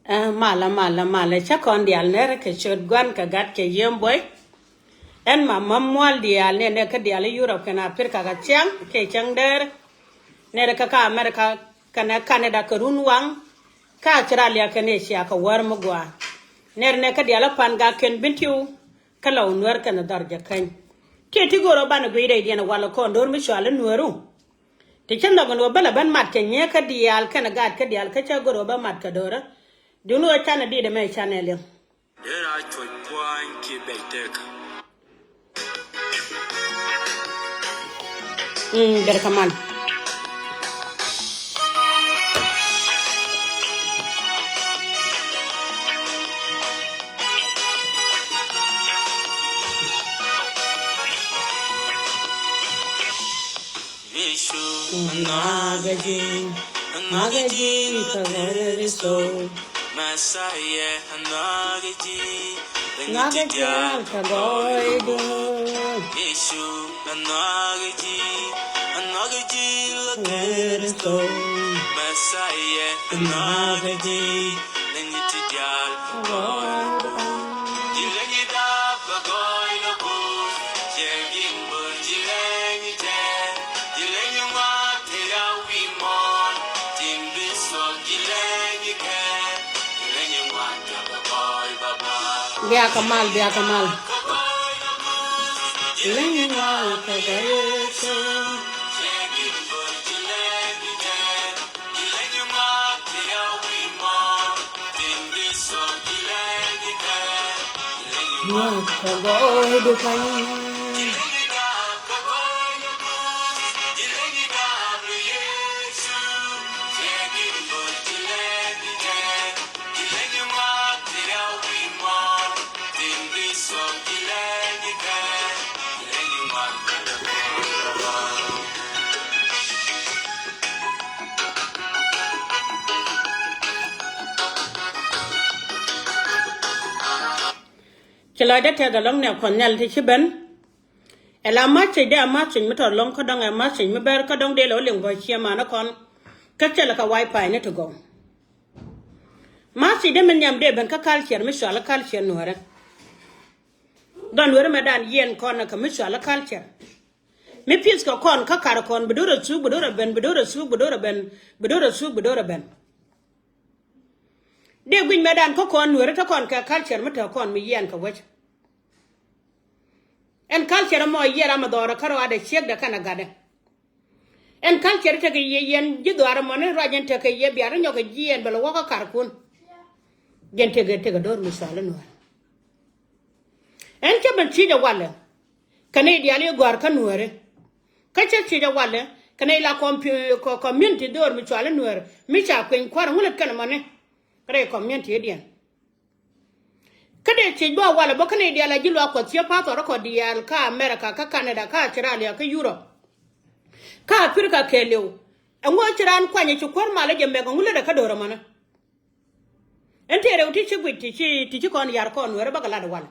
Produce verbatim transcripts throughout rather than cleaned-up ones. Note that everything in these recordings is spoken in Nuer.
Ɛ, malä, malä, malä, cä kɔn diaal nɛr kɛ ciöt Gua̱n kɛ Gat kɛ Yiëë Buɔy. Ɛn ma mä mual diaal nɛnɛ kä diaal i̱ Yurop kɛnɛ Aprika kɛ thiaŋ kɛ cäŋ dɛɛr. Nɛr kä kä Amerika kɛnɛ Kanada kɛ runwaŋ. Kä Australia kɛnɛ Asia kɛ wäär mi gɔaa. Nɛr nɛ kä diaal i̱ Pan Gak kɛn Bentiu. Kä Lɔw Nuäär kɛnɛ Dhɔr Jɛ Käny. Kiɛ ti go̱o̱r ɔ banɛ guiy rɛydiɛn walɛ kɔn do̱r mi cɔal i̱ Nuääru. Ti cä nhɔk ɛn ɣöö bä lɛ ben mat kɛ nyiee kä diaal kɛnɛ gaat kä diaal kä cä go̱r ɣöö bä mat kɛ do̱rä. Duŋni ɣöö canɛ di̱t ɛmɛ canɛ liŋ. Dee ra cuɔc puany kiɛ bɛc tek. Mm, ber kaman. Yecu, anɔaŋ kɛ ji̱, anɔaŋ kɛ ji̱ kä Kritho. Mɛsayɛ, anɔaŋ kɛ ji̱, anɔaŋ kɛ ji̱ kä gɔɔydu. Yecu, anɔaŋ kɛ ji̱, anɔaŋ kɛ ji̱ kä Kritho. Mɛsayɛ, anɔaŋ kɛ ji̱, anɔaŋ kɛ ji̱ kä gɔɔydu. Biakä mal, biakä mal. Ci lɔcdä tɛth ɛlɔ̱ŋ nɛ Kuɔth Nhial ti ci ben. Ɛ la message dee a message mi tɔt ɛlɔ̱ŋ kä dɔ̱ŋ ɛ message mi bɛr kä dɔ̱ŋ dee lɛ wä liŋ bä ciɛ manä kɔn. Kä cɛ lɛ kɛ wifi ni ti gɔw. Message dee mi nhiam dee ben kä culture mi cɔal i̱ culture Nuäärä. Dhɔn Nuäärä mɛ dan yiɛn kɔn ɛ kɛ mi cɔal i̱ culture. Mi pi̱th kɛ kɔn kä kar kɔn bi do̱r a thuk, bi do̱r a ben, bi do̱r a thuk, bi do̱r a ben, bi do̱r a thuk, bi do̱r a ben. Dee guic mɛ dan kä kɔn Nuäärä te kɔn kɛ culture mi te kɔn mi yiɛn kɛ wec. Ɛn culture mɔ yiɛn ram a dhɔrɛ kä rɔadɛ ciekdɛ kɛnɛ gatdɛ. Ɛn culture tekɛ yɛ yɛn ji̱ dhɔaar ɛmɔ ni ruac ɛn tekɛ yɛ bia ri nyɔk kɛ jiɛn bɛ lɛ wä kä karkun. Jɛn tekɛ tekɛ do̱r mi cɔal i̱ Nuäär. Ɛn cä ben thiec ɛ walɛ kɛ nɛy diaal i̱ gɔ̱a̱r kä Nuääri. Kä cä thiec ɛ walɛ kɛ nɛy la compu-, co-, community do̱r mi cɔal i̱ Nuäär mi ca kueny kua̱r ŋulät kɛn ɛmɔni. Kä rɛy community i̱diɛn. Kä dee thiec bä walɛ bä kä nɛy diaal a ji̱ luaak Kuɔth cië pathɔr rɔ kɔ diaal kä America, kä Canada, kä Australia, kä Europe, kä Africa kɛɛliw. Ɛŋu ci raan kuany ci kuäär mal jɛ mɛk ɛŋu lätdɛ kä do̱r ɛmɔni. Ɛn tëë rɛw ti ci guic ti ci, ti ci kɔn yar kɔn Nuäärä bäkɛ lat walɛ.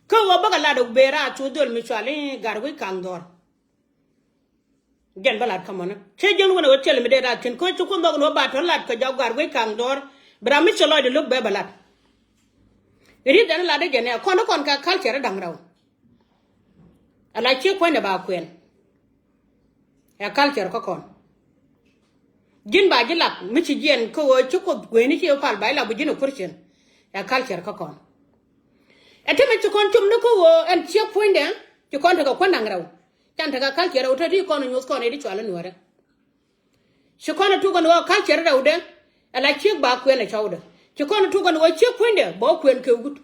Kä ɣöö bäkɛ lat ben raar thok dhöl mi cɔal i̱ Gatwec Kaŋ Dhɔr. Jɛn bä lat kä mɔnä. Cä jiäkni wänɛ ɣöö thilɛ mi dee rat thi̱n kä ci Kuoth nhɔk ni ɣöö ba tɔ̱ lat kɛ jɔk Gatwec Kaŋ Dhɔr. Bi ram mi cɛ lɔcdɛ lo̱k bɛ bɛ lat. Ri̱th ɛn latdä jɛ nɛ kɔn kɔn kɛ culture da̱ŋ rɛw. Ala ciek puɔ̱nydɛ ba kuɛn. Ɛ culture kä kɔn. Ji̱n ba ji̱ lak mi ci jiɛn kä ɣöö ci Kuoth gueyni ci pal ba ilak bi ji̱n ɛ Christian. Ɛ culture kä kɔn. Ɛ tëmɛ ci kɔn com ni kä ɣöö ɛn ciek puɔ̱nydɛ ci kɔn tekɛ kuäär da̱ŋ rɛw. Can tekɛ culture rɛw te ti kɔn nyuɔth kɔn ɛ di cɔal i̱ Nuäärä. Ci kɔn ɛ tuk ɛn ɣöö culture rɛwdɛ. Ala ciek ba kuɛn ɛ cɔwdɛ. Ci kɔn ɛ tuk ɛn ɣöö ciek puɔ̱nydɛ bɛ wä kuɛn kɛ wut.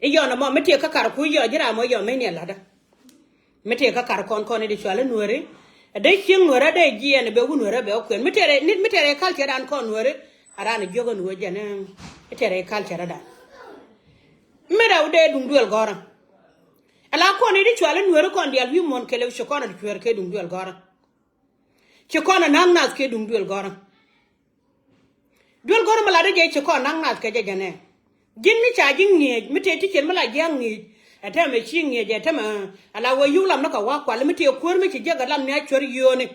I̱ yɔn ɛmɔ mi tëë kä kar ku yɔ ji̱ ram mɔ yɔ mi ni ɛ la̱tdä. Mi tëë kä kar kɔn kɔn i̱ di cɔal i̱ Nuääri. Ɛ dee cieŋ Nuäärä dee jiɛɛn ɛ bɛ wut Nuäärä bɛ wä kuɛn. Mi tëë rɛy, mi tëë rɛy culture dan kɔn Nuääri. A ran ɛ jiök ɛn ɣöö jɛn i̱ tëë rɛy culture dan. Mi rɛw dee duŋ duël gɔ̱rä. Ɛ la kɔn i̱ di cɔal i̱ Nuääri kɔn diaal wi̱i̱ muɔ̱n kɛɛliw ci kɔn ɛ di cuɛɛr kɛ duŋ duël gɔ̱rä. Ci kɔn ɛ na̱k nath kɛ duŋ duël gɔ̱rä. Duël gɔ̱rä mi latdä jɛ ci kɔn na̱k nath kɛ jɛ jɛnɛ. Ji̱n mi ca ji̱ ŋi̱eec mi tëë ti ciet mi la ji̱ a ŋi̱i̱c. Ɛ tɛmɛ ci ŋi̱eec ɛ tɛmɛ ala wä yuk lam ni kɛ wa̱a̱ kuali mi tëë kuäär mi ci jiäk ɛ lam ni a cuär yio̱o̱ni.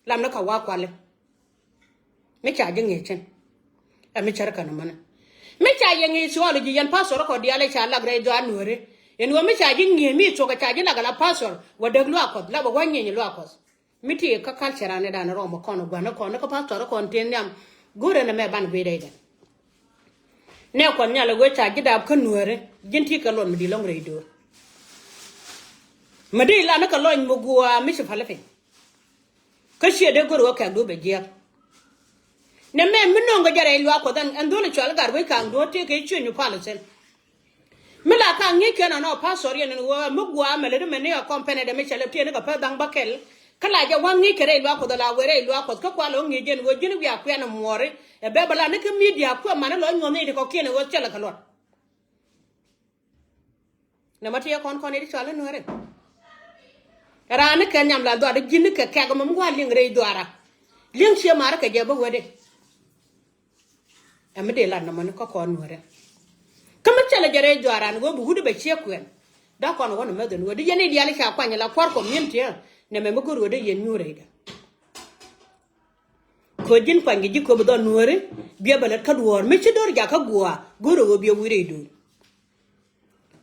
Lam ni kɛ wa̱a̱ kuali. Mi ca ji̱ ŋi̱eec cin. Ɛ mi cär kɛn mɔnɛ. Mi ca yɛ ŋi̱i̱c suɔl ji̱ yɛn pastor kɔ diaal ɛ ca lak rɛy dhɔaar nuääri. Ɛn ɣöö mi ca ji̱ ŋi̱i̱c mi thuɔk ɛ ca ji̱ lak ala pastor wä däk luaak Kuɔth la bɛ wä ŋi̱i̱c luaak Kuɔth. Mi ti kä culture ni dan rɔm kɔn gua̱n kɔn ni kä pastor kɔn tin nhiam. Go̱rɛ ni mɛ ban guic rɛy dɛ. Nɛ Kuɔth Nhial ɛ ɣöö ca ji̱ daap kä nuääri ji̱n ti kɛ luɔt mi di lɔŋ rɛy do̱r. Mi di lan ni kɛ lɔny mi gua̱a̱ mi ci pal piny. Kä ciɛ dee go̱r ɣöö kɛ̈kdu bɛ jiääk. Nɛ mɛ mi no̱o̱ŋ kɛ jɛ rɛy luaak Kuɔth ɛn, ɛn dho̱l cual gat wec ka̱a̱ŋ duɔ̱ɔ̱r tëë kɛ cuëny mi pal thil. Mi la ka̱a̱ŋ ŋi̱i̱c kɛn anɔ pastor yɛn ɛn ɣöö mi gua̱a̱ mɛ lät mɛ ni ɛ kɔm pɛnɛ dɛ mi cɛ lɛ tiɛɛni kɛ pɛth da̱ŋ bäkɛl. Kä la jɛ wa̱ŋ ŋi̱i̱c kɛ rɛy luaak Kuɔth ala wee rɛy luaak Kuɔth kä kua lɔ ŋi̱i̱c jɛn ɣöö ji̱n wiaa kuɛn ɛ muɔɔri. Ɛ bɛ bɛ la ni kä media kuɛ man lɔ nyuɔ̱th ni ti kɔ̱kiɛn ɛ ɣöö thilɛ kɛ luɔt. Nɛ ma tiɛ kɔn kɔn i̱ ti cɔal i̱ nuɛri. Raan ni kɛ nyam la dhuaar i̱ ji̱n ni kɛ kɛk mɛ mi gua̱a̱r liŋ rɛy dhuaara. Liŋ ciɛ ma̱a̱r kɛ jɛ bä wetdi. Ɛ mi dee lat nɔmɔ ni kä kɔn nuɛri. Kä mi cɛlɛ jɛ rɛy dhuaara ni wä bi wut i̱ bɛ ciɛ kuɛn. Dak kɔn wä ni mɛth in wetdi yɛn i̱ diaal i̱ ca kuany la kua̱r community. Nɛ mɛ mi go̱r wetdi yɛn nyuur rɛydɛ. Kɛ ji̱n kuany kɛ ji̱ köp dhɔl nuääri. Biɛ bɛ lät kä duɔ̱ɔ̱r mi ci do̱r jakä gua̱a̱ go̱o̱rɛ ɣöö biɛ wi̱i̱ rɛy do̱r.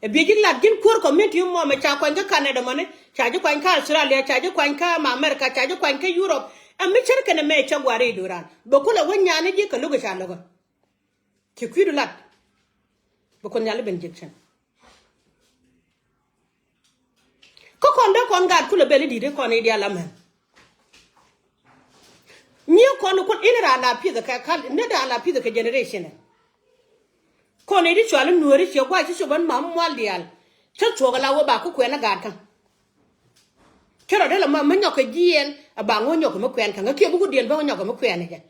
Ɛ biɛ ji̱ lat ji̱n kuäär community mɔ mɛ ca kuany kä Canada mɔni, ca ji̱ kuany kä Australia, ca ji̱ kuany kä ma America, ca ji̱ kuany kä Europe. Ɛ mi cär kɛn ɛmɛ cä gua̱a̱r rɛy do̱ran bɛ kulɛ wä nyaani ji̱ kɛ lo̱k ɛ ca lo̱k ɛ. Ci kui̱du lat. Bɛ Kuoth Nhial i̱ ben ji̱k cɛn. Kä kɔn dee kɔn gaat kulɛ bɛl i̱ di̱t i̱ kɔn i̱ diaal amɛn. Nyiee kɔn i̱ kun in raan la pi̱th kɛ kal ni raan la pi̱th kɛ generation. Kɔn i̱ di cual i̱ nuääri ciɛ gua̱a̱c ci cop ɛn mam mual diaal. Cä thuɔ̱k ala wä ba ku kuɛn i̱ gaat kä. Cä rɔ dee la ma mi nyɔk kɛ jiɛɛn a ba ŋo̱ nyɔk kɛ mi kuɛn kä ŋä kiɛ buk diɛn bä ŋo̱ nyɔk kɛ mi kuɛn i̱ jɛ.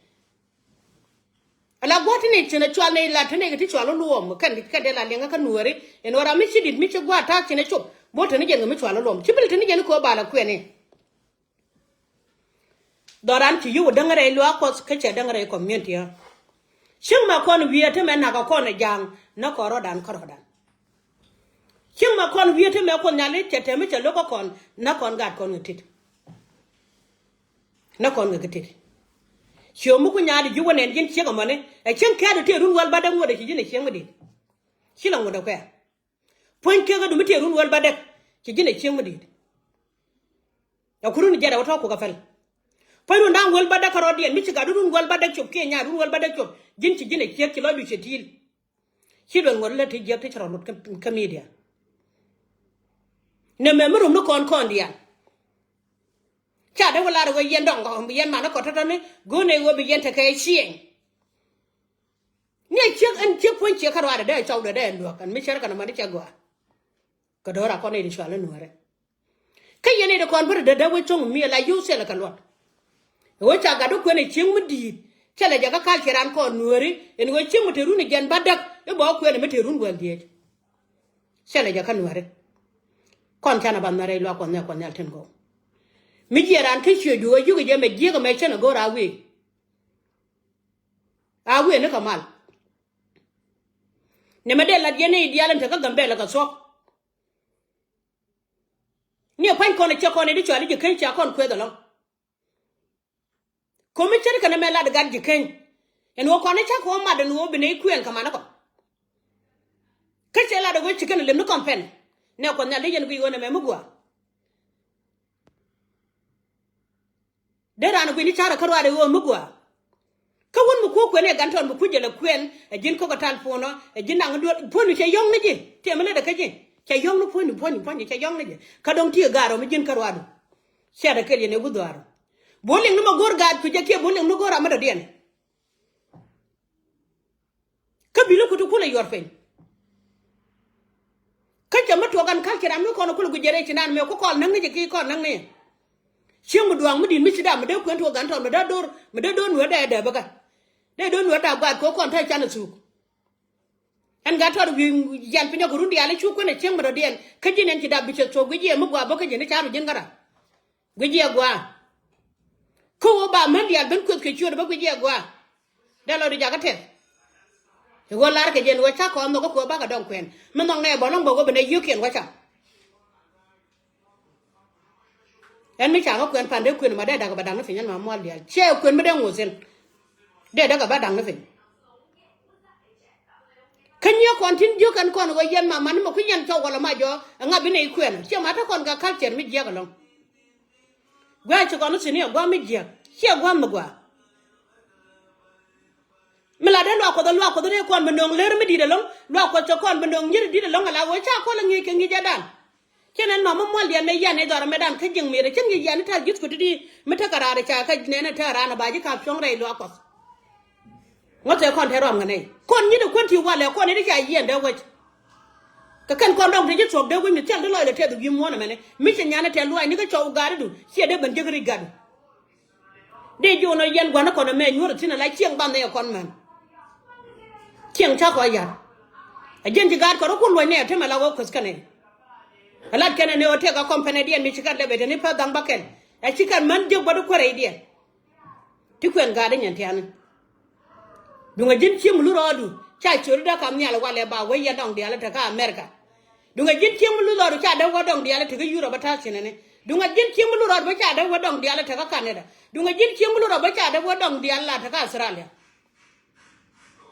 Ala gua̱a̱th ti ni cin a cual ni la ti ni ti cual luɔm kɛn kɛn dee la liɛŋä kä nuääri. In wara mi ci dit mi ci gua̱a̱th ta̱a̱ cin a cop bo̱o̱ ti ni jɛn kɛ mi cual luɔm ci bil ti ni jɛn kɛ ba la kuɛn i̱. Dhɔran ci yio̱w däŋ rɛy luaak Kuɔth kä cɛ däŋ rɛy community ɣä. Cieŋ mɛ kɔn wiee ti mɛ nak a kɔn a ja̱a̱ŋ nä kɔn rɔ̱dan kä rɔ̱dan. Cieŋ mɛ kɔn wiee ti mɛ Kuoth Nhial i̱ cɛ tɛm i̱ cɛ lo̱k kä kɔn nä kɔn gat kɔn ŋä tit. Nä kɔn ŋä kä tit. Ciö mi ku nyaat ji̱ wä nɛn ji̱n ciek ɛmɔni ɛ cieŋ kɛ̈ɛ̈t ɛ tëë run wäl bädäk ŋuɔ̱t ɛ ci ji̱n ɛ cieŋ mi di̱i̱t. Ci la ŋuɔ̱t ɛ kuɛ̈ɛ̈. Puɔ̱ny kek ɛ dumi tëë run wäl bädäk ci ji̱n ɛ cieŋ mi di̱i̱t. Ɛ ku run jɛt ɛ wä tɔ̱ ku kɛ pɛl. Puɔ̱ny run da̱ŋ wäl bädäk kärɔɔdiɛn mi ci gat run wäl bädäk cop kiɛ nyaat run wäl bädäk cop ji̱n ci ji̱n ɛ ciek ci lɔcdu cɛ ti̱i̱l. Ci luɛl ŋuɔ̱t lät ti jiäk ti ci rɔ luɔt kä, kä media. Nɛ mɛ mi rom ni kɔn kɔn diaal. Ca dee wä lar ɣöö yɛn dɔŋ yɛn man ni kɔt tɔ̱tɔ̱ni go̱o̱n ɛ ɣöö bi yɛn tekɛ ciɛŋ. Ni ɛ ciek ɛn ciek puɔ̱ny ciek kä ruaadɛ dee ɛ cɔwdɛ dee ɛ luäk ɛn mi cär kɛn ɛ mani cɛ gɔaa. Kɛ do̱r a kɔn i̱ di cual i̱ nuäärɛ. Kä yɛn i̱ di kɔn bä ri dee dee wec cuɔ̱ŋ mi ɛ la yio̱w thilɛ kɛ luɔt. Ɛ ɣöö ca gat di kuɛn ɛ cieŋ mi di̱i̱t cɛ lɛ jɛ kä kal ci raan kɔn nuääri ɛn ɣöö cieŋ mi te run ɛ jɛn bädäk i̱ bɛ ɣä kuɛn ɛ mi te run wäl dhieec. Cɛ lɛ jɛ kä nuääri. Kɔn canɛ ba nhɔr rɛy luaak Kuɔth Nhial Kuɔth Nhial tin gɔw. Mi jiɛ raan kä ciöcdu ɣä yuk ɛ jɛ mɛ jiäk ɛmɛ cän ɛ go̱o̱r a wi̱i̱. A wi̱i̱ ni kɛ mal. Nɛmɛ dee lat yɛn ni i̱ diaal in te kä Gambɛla kɛ thuɔ̱k. Ni ɛ pua̱ny kɔn ɛ cɛ kɔn ɛ di cual i̱ ji̱ keny ca kɔn kueth ɛlɔ̱ŋ. Komi ceri kɛn ɛmɛ lat gat ji̱ keny. Ɛn ɣöö kɔn i̱ cakɔ mat ɛn ɣöö bi nɛy kuɛɛn kɛ man ikɔ. Kä cɛ lat ɛ ɣöö ci kɛn ɛ lem ni kɔn pɛn. Nɛ Kuɔth Nhial dee yɛn guic ɣöö nɛmɛ mi gɔaa. Dee raan ɛ guic ni carɛ kä ruaadɛ ɣöö mi gɔaa. Kä wun mi kuɔ̱k kuɛn ɛ gan tɔn mi kui̱c jɛ lɛ kuɛn ɛ ji̱n kɔk ɛ tal puɔ̱nɔ ɛ ji̱n daŋ duel puɔ̱ny cɛ yɔ̱ŋ ni ji̱. Tiɛm mi lätdɛ kä ji̱ cɛ yɔ̱ŋ ni puɔ̱ny puɔ̱ny puɔ̱ny cɛ yɔ̱ŋ ni ji̱. Kä dɔ̱ŋ ti ɛ gaar ɔ mi ji̱n kä ruaadu. Ciatdɛ kɛl yɛn ɛ guth dhuaar ɔ. Bo̱o̱ liŋ ni mɛ go̱o̱r gaat kui̱c jɛ kiɛ bo̱o̱ liŋ ni go̱o̱r amä dɔ̱diɛn. Kä bilä ku ti kulɛ yuɔr piny. Kä cɛ mi tuɔk ɛn ka̱l ci ram mi kɔn kulɛ guic jɛ rɛy ci naan mɛ ku kɔn näk ni jɛ ki kɔn näk ni. Cieŋ mi duaŋ mi di̱t mi ci dam mi dee kuɛn tuɔk gan tɔn mi dee do̱r mi dee do̱r nuɛɛr dee dee bäkä. Dee do̱r nuɛɛr dee guaat kɛ kɔn te can ɛ thuk. Ɛn gat tɔt wi̱i̱ yɛl piny ɛ kɛ run diaal i̱ cu kuɛn ɛ cieŋ mi dɔ̱diɛn kä ji̱n ɛn ci dap bi cɛ thuɔk guic jiɛ mi gua̱a̱ bä kä ji̱n i̱ ca̱r mi ji̱n kä ram. Guic jiɛ gua̱a̱. Kä ɣöö ba män diaal ben kueth kɛ ciöt bä guic jiɛ gua̱a̱. Dee lɔ di jakä tɛth. I̱ ɣöö lar kɛ jɛn ɣöö ca kɔn nhɔk kä kuɛ bakɛ dɔŋ kuɛn mi nhɔk nɛ bɔl ɔŋ bä ɣöö bi nɛ yio̱kiɛn wä cam. Ɛn mi ca kä kuɛn pan dee kuën ma dee dakɛ ba daŋ ni piny ɛn ma mual diaal cɛ kuën mi dee ŋo̱th thi̱n. Dee dakɛ ba daŋ ni piny. Yɛ kɔn tin jiök kɛn kɔn ɣöö yɛn ma man mɛ kui̱ yɛn cɔw wala ma jɔ ɛŋa bi nɛy kuɛn ciɛ ma te kɔn ka culture mi jiäk ɛlɔ̱ŋ. Gua̱a̱ ci kɔn thi̱n i̱ ɛ gua̱a̱ mi jiäk ciɛ gua̱a̱ mi gua̱a̱. Mi la dee luak kuɔth ɛ luak kuɔth ɛ dee kɔn bi nöŋ ler mi di̱t ɛlɔ̱ŋ luak kuɔth cɛ kɔn bi nöŋ nyi̱r di̱t ɛlɔ̱ŋ ala ɣöö ca kɔl ɛ ŋi̱i̱c kɛ ŋi̱i̱c ɛ dan. Cɛ nɛn ma mi muɔl diɛn nɛ yian nɛ dhɔr ɛmɛ dan kä ji̱ŋ mi̱i̱t ɛ cä ŋi̱i̱c yian i̱ ta̱l ji̱th kui̱ ti di mi tekɛ raar ɛ ca kä nɛn ɛ te raar ɛ ba ji̱ ka̱p cuɔ̱ŋ rɛy luak kuɔth. Ŋɔth ɛ kɔn te rɔam ŋä nɛy kɔn nyi̱t ɛ kuän ti walɛ kɔn i̱ ti ca yiɛn dee wec. Kɛ kɛn kɔn dɔŋ te ji̱ thuɔ̱k dee wec mi thil ti lɔc lɛ tɛth wi̱i̱ muɔ̱ɔ̱n ɛmɛni mi cɛ nyan ɛ tɛth luaacni kä cɔw ga̱a̱didu ciɛ dee ben jek rik gatdu. Dee ji̱ wun ɔ yɛn gua̱n ɛ kɔn ɛmɛ nyuɔ̱r ɛ thi̱n ɛ la cieŋ banɛ ɛ kɔn män. Cieŋ ca kɔ yar. Ɛ ji̱n ci gaat kɔn rɔ kun luɔ̱c nɛ ɛ temɛ la wä kueth kɛnɛ. Ɛ lat kɛnɛ ni ɣöö tëëk a kɔmpɛnɛdiɛn mi ci kɛn lɛpɛ te ni pɛ̈th dhaŋ bäkɛl. Ɛ ci kɛn män jiök bä di kuäär rɛydiɛn. Ti kuɛn gaat di nyɛn tiani. Duŋɛ ji̱n cieŋ mi lu rɔɔdu ca ciööri dee kam nhial walɛ ba wec yɛn dɔŋ diaal tekä America. Duŋɛ ji̱n cieŋ mi lu rɔɔdu ca dee wä dɔŋ diaal tekä Europe a ta̱a̱ cinɛni. Duŋɛ ji̱n cieŋ mi lu rɔɔdu bä ca dee wä dɔŋ diaal tekä Canada. Duŋɛ ji̱n cieŋ mi lu rɔɔdu bä ca dee wä dɔŋ diaal la tekä Australia.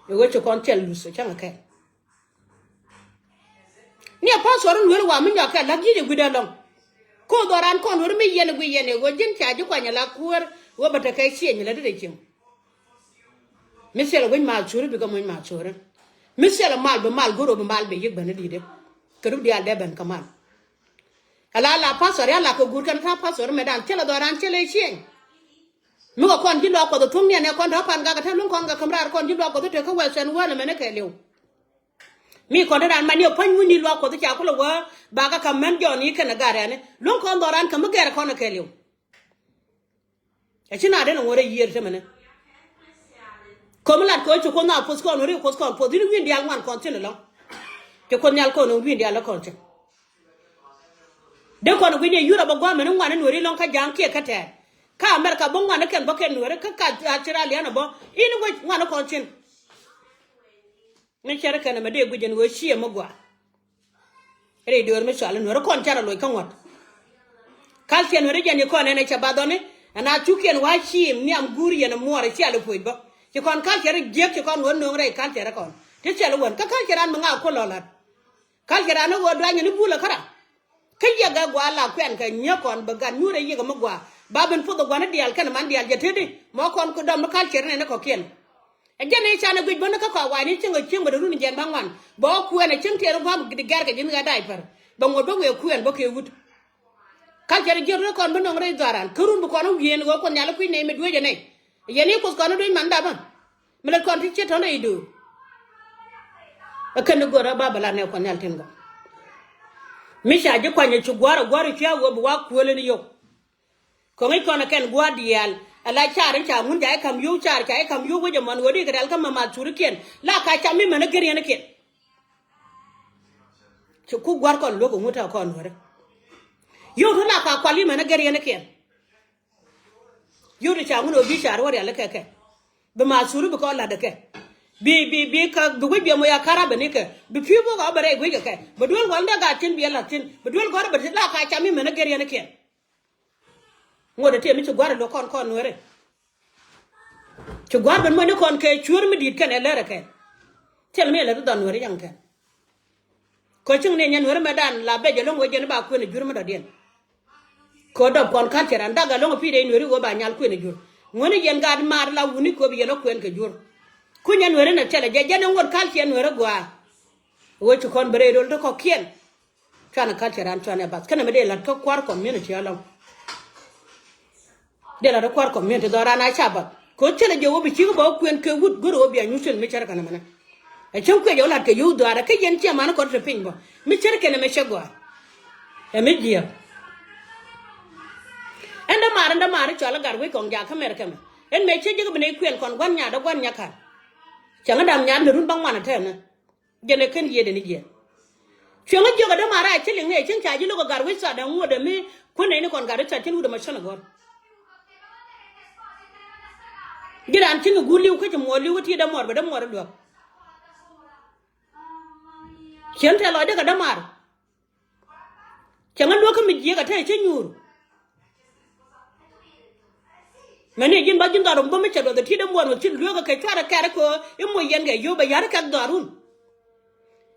Ɛ wec ci kɔn thil luth ɛ cäŋ ɛ kɛn. Ni a pastor in luel wa mi nyɔk kɛ la̱k yic ɛ gui̱dɛ lɔŋ. Ko̱o̱th ɔ ran kɔn weri mi yɛn ɛ gui yɛn ɛ ɣöö ji̱n ca ji̱ kuany ɛ la kuäär ɣöö bɛ tekɛ cieny lɛ ti dee cieŋ. Mi thilɛ wec math curi bikɛ muny math curi. Mi thilɛ mal bi mal go̱r ɣöö bi mal bɛ yiëk ben i̱ di̱i̱dɛ. Kɛ ruk diaal dee ben kä mal. Ala la pastor ya la kɛ guur kɛn ta̱a̱ pastor mɛ dan thilɛ dhɔran thilɛ cieny. Mi kɛ kɔn ji̱ luak kuɔth thuŋ niɛn ɛ kɔn ta̱a̱ pan gak ɛ te luŋ kɔn gak käm raar kɔn ji̱ luak kuɔth te kä western world mɛn ɛ kɛɛliw. Mi kɔn te raan man ni ɛ pa̱ny wuni luak kuɔth ca kulɛ wä ba kɛ ka̱m mɛn jɔɔn i̱ kɛn ɛ gat rɛni luŋ kɔn dhɔran käm mi gɛr ɛ kɔn ɛ kɛɛliw. Ɛ ci na den ɛ ŋuɔ̱t ɛ yiëër te mɛnɛ. Komi lat kɛ ɣöö ci kuoth na puɔth kɔn wä ri kuoth kɔn puɔth in wi̱i̱n diaal ŋuan kɔn thi̱n ɛlɔ̱ŋ. Ci kuoth nhial kɔn in wi̱i̱n diaal ɛ kɔn thi̱n. Dee kɔn gui̱n i̱ Yurop ɛ gua̱a̱mɛn i̱ ŋuan i̱ nueeri lɔ̱ŋ kä ja̱a̱ŋ kiɛ kä tɛɛr. Kä America bä ŋuan i̱ kɛn bä kɛn nueeri kä ka Australia ni bä in wec ŋuan i̱ kɔn thi̱n. Mi cär kɛn ɛmɛ dee guic ɛn ɣöö ciɛ mi gɔaa. Rɛy döör mi cɔal i̱ nueeri kɔn carɛ loc kä ŋuɔ̱t. Culture nueeri jɛn i̱ kɔn ɛn ɛ cɛ bath ɔni ɛn a thukiɛn wa̱a̱ ciim nhiam guur yɛn ɛ muɔɔr ɛ cial i̱ puɔ̱c bä. Ci kɔn culture jiäk ci kɔn ɣöö no̱o̱ŋ rɛy culture kɔn ti cɛl i̱ wän kä culture an mi ŋaak kuɔl lɔ la̱t. Culture an i̱ ɣöö duanyɛ ni bulɛ kärä. Kä yiɛk ɛ gua̱a̱ la kuɛn kɛ nyiek kɔn bɛ gat nyuur ɛ yiëk ɛmɛ gua̱a̱ ba ben puɔth ɛ gua̱n i̱ diaal kɛn ɛ man diaal jɛ tetdi mɔ kɔn ku dɔm ni culture nɛn i̱ kɔ̱kiɛn. Ɛ jɛn i̱ can ɛ guic bä ni kä kɔak wa̱a̱ ni cieŋ ɛ cieŋ bɛ te run jɛn ba ŋuan bɛ ɣɔ̱ kuɛn ɛ cieŋ tiɛɛr ɛ gua̱a̱ bi gɛr kɛ ji̱n ɣɛ diaper bɛ ŋuɔ̱t bä wëë kuɛn bä kɛ wut. Culture jiɛn run kɔn bi nɔŋ rɛy dhɔaran kä run bi kɔn i̱ wieen ɣöö kuɔth nhial i̱ kui̱ nɛy mi dueec ɛ nɛy. Yɛn i̱ kuoth kɔn i̱ duec man dapä. Mi lät kɔn ti ciet tɔ̱n rɛy döör. Ɛ kɛn ni gör ɛ ba bɛ la nɛ kuɔth nhial tin gɔ̱. Mi ca ji̱ kuany ɛ cu gua̱r ɛ gua̱r ɛ cuɛ ɣöö bi wa kuäl in yök. Kɔŋ i̱ kɔn ɛ kɛn gua̱r diaal ɛ la car in ca ŋun ca i̱ ka̱m yio̱w car ca i̱ ka̱m yio̱w wec ɛmɔn ɣöö di kɛ rial kä mɛ math curikiɛn la ka cam i̱ mɛn ɛ geriɛn ikiɛn. Ci ku gua̱r kɔn luäk ɛ ŋut ɛ kɔn nuäärä. Yio̱w te la ka kual i̱ mɛn ɛ geriɛn ikiɛn. Yio̱w ti ca ŋun ɣöö bi car wä rial ikɛ kɛ bi math curi bi kɔn la̱t ikɛ. Bi bi bi kä bi wec biɛ moc a ka̱r a ben ikɛ bi pi̱i̱ bok a bɛ rɛy guic kɛ kɛ bi duel gua̱l dee gat tin biɛ la̱t tin bi duel gɔ̱r a bɛ ti la ka cam i̱ mɛn a geriɛn ikiɛn. Ŋot a tiɛ mi ci gua̱r a lo̱k kɔn kɔn nueeri. Ci gua̱r ben muɔ̱cni kɔn kɛ cueer mi di̱i̱t kɛn ɛ lɛr ɛ kɛn. Thil mi ɛ lät dhɔn nueeri yaŋ kɛn. Kɔ cieŋ ni nyɛ nueeri mɛ dan la bɛc ɛlɔ̱ŋ wec jɛn i̱ ba kuën ɛ jur mi dɔ̱diɛn. Kɔ dɔp kɔn culture an dak ɛlɔ̱ŋ ɛ pi̱i̱ dee nueeri wee ba nyal kuën ɛ jur. Ŋuäni yɛn gaat maar la wuni köp yɛn ɛ kuën kɛ jur. Ku nyɛ nueeri nɛ thilɛ jɛ jɛn in ŋot culture nueeri gɔaa. Wee ci kɔn bi rɛy rol ti kɔ̱kiɛn. Cuanɛ culture an cuanɛ bath kɛnɛ mi dee la̱t kä kua̱r community alɔŋ. Dee la̱t kä kua̱r community dhɔran a ca bath kɛ ɣöö thilɛ jɛ ɣöö bi cik bä ɣä kuën kɛ wut go̱rɛ ɣöö bia nyuc thil mi cär kɛn ɛmɛnɛ. Ɛ cäŋ kuiɛ jɛ wä la̱t kɛ yio̱w dhɔaarɛ kä yɛn ciɛ man kɔn te piny bä mi cär kɛn ɛmɛ cɛ gɔaa. Ɛ mi jiääk. Ɛn dämaar ɛn dämaar i̱ cɔal i̱ gat wec kɔŋ jaak kä mɛr kɛmɛ ɛn mɛ cä jek bi nɛy kuɛn kɔn gua̱n nyaat dä gua̱n nyakar. Cäŋ i̱ dam nyaat mi run bä ŋuan ɛ tɛnɛ. Jɛn ɛ kɛn yiëëdɛ ni jiɛn. Cuɛŋä jiök ɛ dämaar a cä liŋ ni ɛ cäŋ ca ji̱ lo̱k ɛ gat wec thaat ɛ ŋuɔ̱t ɛ mi kuän nɛy ni kɔn gat wec thaat cä luut ɛ ma cän ɛ gɔ̱r. Ji̱ raan cieŋ ɛ guur li̱w kä ci muɔɔr li̱w kä ti dämuɔɔr bɛ dämuɔɔr ɛ luäk. Cien tɛ lɔcdä kɛ dämaar. Cäŋ ɛ luäk kä mi jiëk ɛ te cä nyuur. Mɛni ji̱n ba ji̱n dhɔr ɛ bä mi cɛ luɔth ɛ ti dämuɔɔr ɛ ci luäk ɛ kɛ cuarɛ kɛ̈rɛ kɛ i̱ moc yɛn kɛ yio̱w bɛ ya̱r kɛk dhɔrun.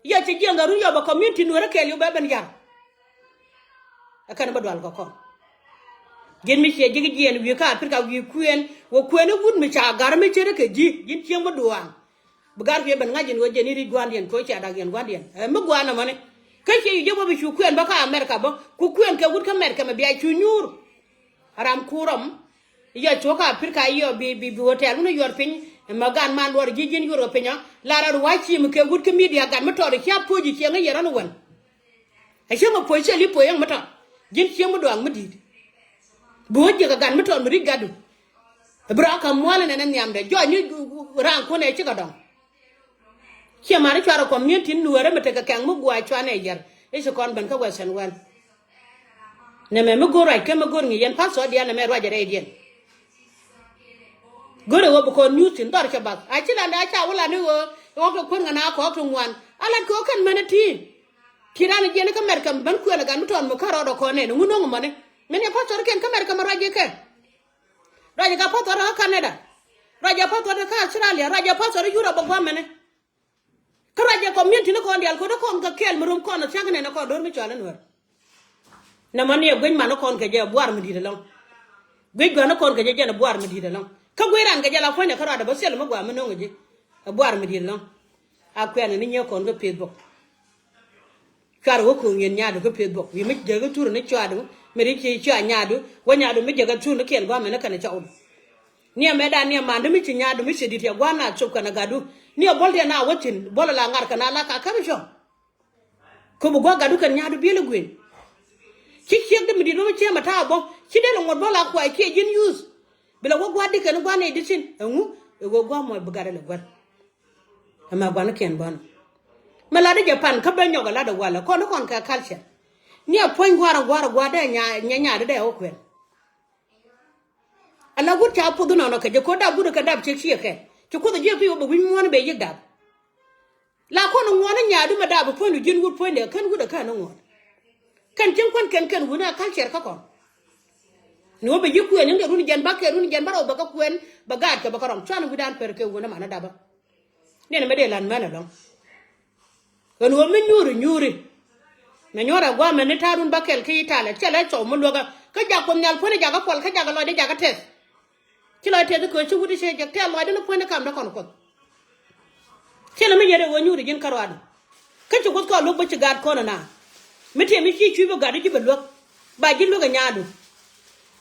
Yɛ cɛ jiɛn dhɔr run yɔp ɛ community Nuɛrɛ kɛɛl yop bɛ ben yar. Ɛ kɛn bä dual kɛ kɔn. Ji̱n mi ciɛ ji̱ jiɛn wi̱i̱ ka Africa wi̱i̱ kuɛɛn wä kuɛɛn i̱ wut mi ca gar mi ce̱t kɛ ji̱ ji̱n cieŋ mi duaaŋ. Bi gar kiɛ ben ŋa̱c in wä jɛn i̱ ri̱c gua̱ndiɛn kɛ wä cia dak yɛn gua̱ndiɛn ɛ mi gua̱n ɛmɔni. Kä ciɛ yi jɛ wä bi cu kuɛɛn bä ka America bä ku kuɛɛn kɛ wut kä America mɛ bia cu nyuur. Ram kuur ɔm. Yɔ cuɔ̱k ka Africa yɔ bi bi bi hotel wun yuɔr piny. Mɛ gan man luɔr ji̱ ji̱n yuɔr kɛ piny ɔ la rɔd wa̱c ci mi kɛ wut kä media gat mi tɔɔr i̱ cia puɔ̱c i̱ cieŋ i̱ yɛ rɔn i̱ wän. Ɛ cieŋ ɛ puɔ̱c cɛ li puɔ̱c yäŋ mi tɔt. Ji̱n cieŋ mi duaŋ mi di̱i̱t. Bi wä jiɛk ɛ gat mi tɔt mi ri̱c gatdu. Bi rɔ kä muɔl ɛn ɛn nhiamdɛ jɔc ni raan kuɔn ɛ cikɛ dɔŋ. Ciɛ mari cuarɛ community Nuɛrɛ mi tekɛ kɛŋ mi gua̱a̱c cuanɛ yɛr i̱ ci kɔn ben kä Western world. Nɛmɛ mi go̱r ruac kä mi go̱r ŋi̱i̱c yɛn pastor diaal nɛmɛ ruacɛ rɛydiɛn. Go̱rɛ ɣöö bi kɔn nyuuth thi̱n dhɔr cɛ bath a ci landa ca wä lani ɣöö ɣɔk kɛ kuän ŋa na kɔɔk ti ŋuan. A lat kɛ ɣöö kɛn mɛn ɛ ti̱i̱n. Ci ran jiɛn kä Mɛrkɛ mi ben kuɛn ɛ gat mi tɔn mi kä rɔɔdɛ kɔn nɛn ŋun no̱ŋ mɔni. Mɛn yɛ pastor kɛn kä Mɛrkɛ mi ruac ji̱ kɛ. Ruac ɛ gat pastor kä Canada. Ruac ɛ pastor kä Australia ruac ɛ pastor Europe ɛ gua̱mɛnɛ. Kä ruac ɛ community ni kɔn diaal ko̱n ni kɔn kɛ kɛɛl mi rom kɔn thia̱k nɛn ɛ kɔn do̱r mi cɔal in wär. Nɛ mɔ ni ɛ guic man ni kɔn kɛ jɛ ɛ buar mi di̱i̱t ɛlɔ̱ŋ. Guic gua̱n ni kɔn kɛ jɛ jɛn ɛ buar mi di̱i̱t ɛlɔ̱ŋ. Kä guic ran kɛ jɛ la puɔ̱nyɛ kä ruac ɛ bä thil mi gua̱a̱ mi no̱ŋ ɛ ji̱ ɛ buar mi di̱i̱t ɛlɔ̱ŋ. A kuɛn ni nyiee kɔn kä Facebook. Cuarɛ wä ko̱o̱ŋ yɛn nyaadu kä Facebook wi̱i̱ mi jäkä thur ni cuaadu mi ri ci cua nyaadu wä nyaadu mi jäkä thur ni kiɛn gua̱a̱ mɛn ni kɛn cɔwdu. Niɛ mɛ dan niɛ mandu mi ci nyaadu mi ci di̱t yɛ gua̱a̱ na cop kɛn a gatdu. Niɛ buɔl tiɛn na wä thi̱n buɔl la ŋar kɛn a la ka käp cɔ̱ŋ. Köp gua̱a̱ gatdu kɛn nyaadu biɛl i̱ gui̱n. Ci ciek di mi di̱t bä mi ciek mɛ ta̱a̱ bä ci dee lɛ ŋuɔ̱t bä la kuay kiɛ ji̱n yuth. Bi lɛ wä gua̱a̱ di kɛn gua̱a̱ nɛy di thi̱n ɛŋu. Ɛ wä gua̱a̱ muɔc bi gat ilɛ gua̱n. Ɛmɛ gua̱n kiɛn bä nɔ. Mɛ lat di jɛ pan kä ben nyɔk ɛ lat ɛ walɛ kɔn ni kɔn kɛ culture. Ni a puɔ̱ny gua̱a̱r ɛ gua̱a̱r ɛ gua̱a̱r dee nya nya di dee wä kuɛn. Ala wut ca puɔth inɔnɔ kɛ jɛ ko̱ dap wut ɛ kɛ dap ciek ciek kɛ ci kuoth ɛ jiɛ pi̱i̱ wä bɛ wi̱c muɔ̱ɔ̱n bɛ yiëk dap. La kɔn ŋuɔ̱n inyadu mɛ dap ipuɔ̱nydu ji̱n wut puɔ̱nydɛ kɛn wut ɛ kɛn ŋuɔ̱n. Kɛn cieŋ kuän kɛn kɛn wun ɛ culture kä kɔn. Ni wä bɛ yi̱ kuɛn in kɛ run jɛn bä kɛ run jɛn bä rɛw bɛ kä kuɛn bɛ gaat kɛ bɛ kä rɔm cuan wi̱dan pɛr kɛ wun ɛ man ɛ dapä. Niɛn mɛ dee lan män ɛlɔ̱ŋ. Ɣän ɣöö mi nyuuri nyuuri. Mɛ nyuɔrɛ gua̱a̱mɛ ni ta̱a̱ run bä kɛl kä Itali cɛ lɛ cɔw mi luäkä. Kä jak Kuoth Nhial puɔ̱n i̱ jakä puɔl kä jakä lɔcdɛ jakä tɛth. Ci lɔc tɛth i̱ köö ci wut i̱ cɛ jek tɛth lɔcdɛ ni puɔ̱n i̱ kamdä kɔn Kuoth. Cɛ lɛ mi yɛt ɛ ɣöö nyuuri ji̱n kä ruaadu. Kä ci Kuoth kɔn luäk bä ci gaat kɔn ɛ na. Mi tiɛm i̱ ci cui̱ bä gat i̱ ji̱ bɛ luäk. Ba ji̱ luäk ɛ nyaadu.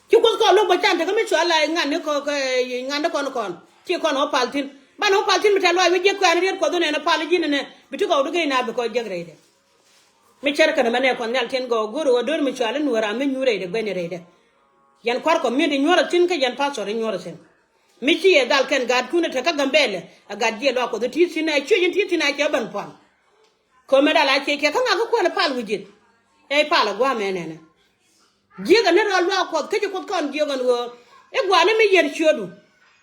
Ci Kuoth kɔn lo̱k bä can tekä mi cua la ŋan ni kɔ ŋan ni kɔn kɔn ci kɔn ɣä pal thi̱n. Banɛ ɣä pal thi̱n mi tɛ̈th lɔaac wec jiäk kuɛ̈ɛ̈n riet Kuɔth wä nɛn ɛ pal ji̱n ɛnɛ bi ti gɔwdu gɛy na bi kɔc jiäk rɛydɛ. Mi cär kɛn mɛ nɛ Kuɔth Nhial tin gɔw go̱o̱r ɣä do̱r mi cua la nuɔ̱ɔ̱r ram mi nyuur rɛydɛ guɛny rɛydɛ. Yɛn kua̱r kɔmiɛn di nyuɔ̱rä thi̱n kä yɛn pastor di nyuɔ̱rä thi̱n. Mi ci yɛ dhal kɛn gaatkun ɛ tekä Gambɛlɛ ɛ gat jiɛ luaak Kuɔth ɛ ti̱i̱ thi̱n ɛ cuec in ti̱i̱ thi̱n a cɛ ben pua̱l. Kömɛ dal a ciec kɛ kä ŋakä kuɛn pal wi̱c ji̱th. Ɛ pal a gua̱a̱mɛ nɛnɛ. Jiäk ɛn ni rɔɔl luaak Kuɔth kä ci Kuoth kɔn jiök ɛn ɣöö i̱ gua̱a̱ni mi yiër ciötdu.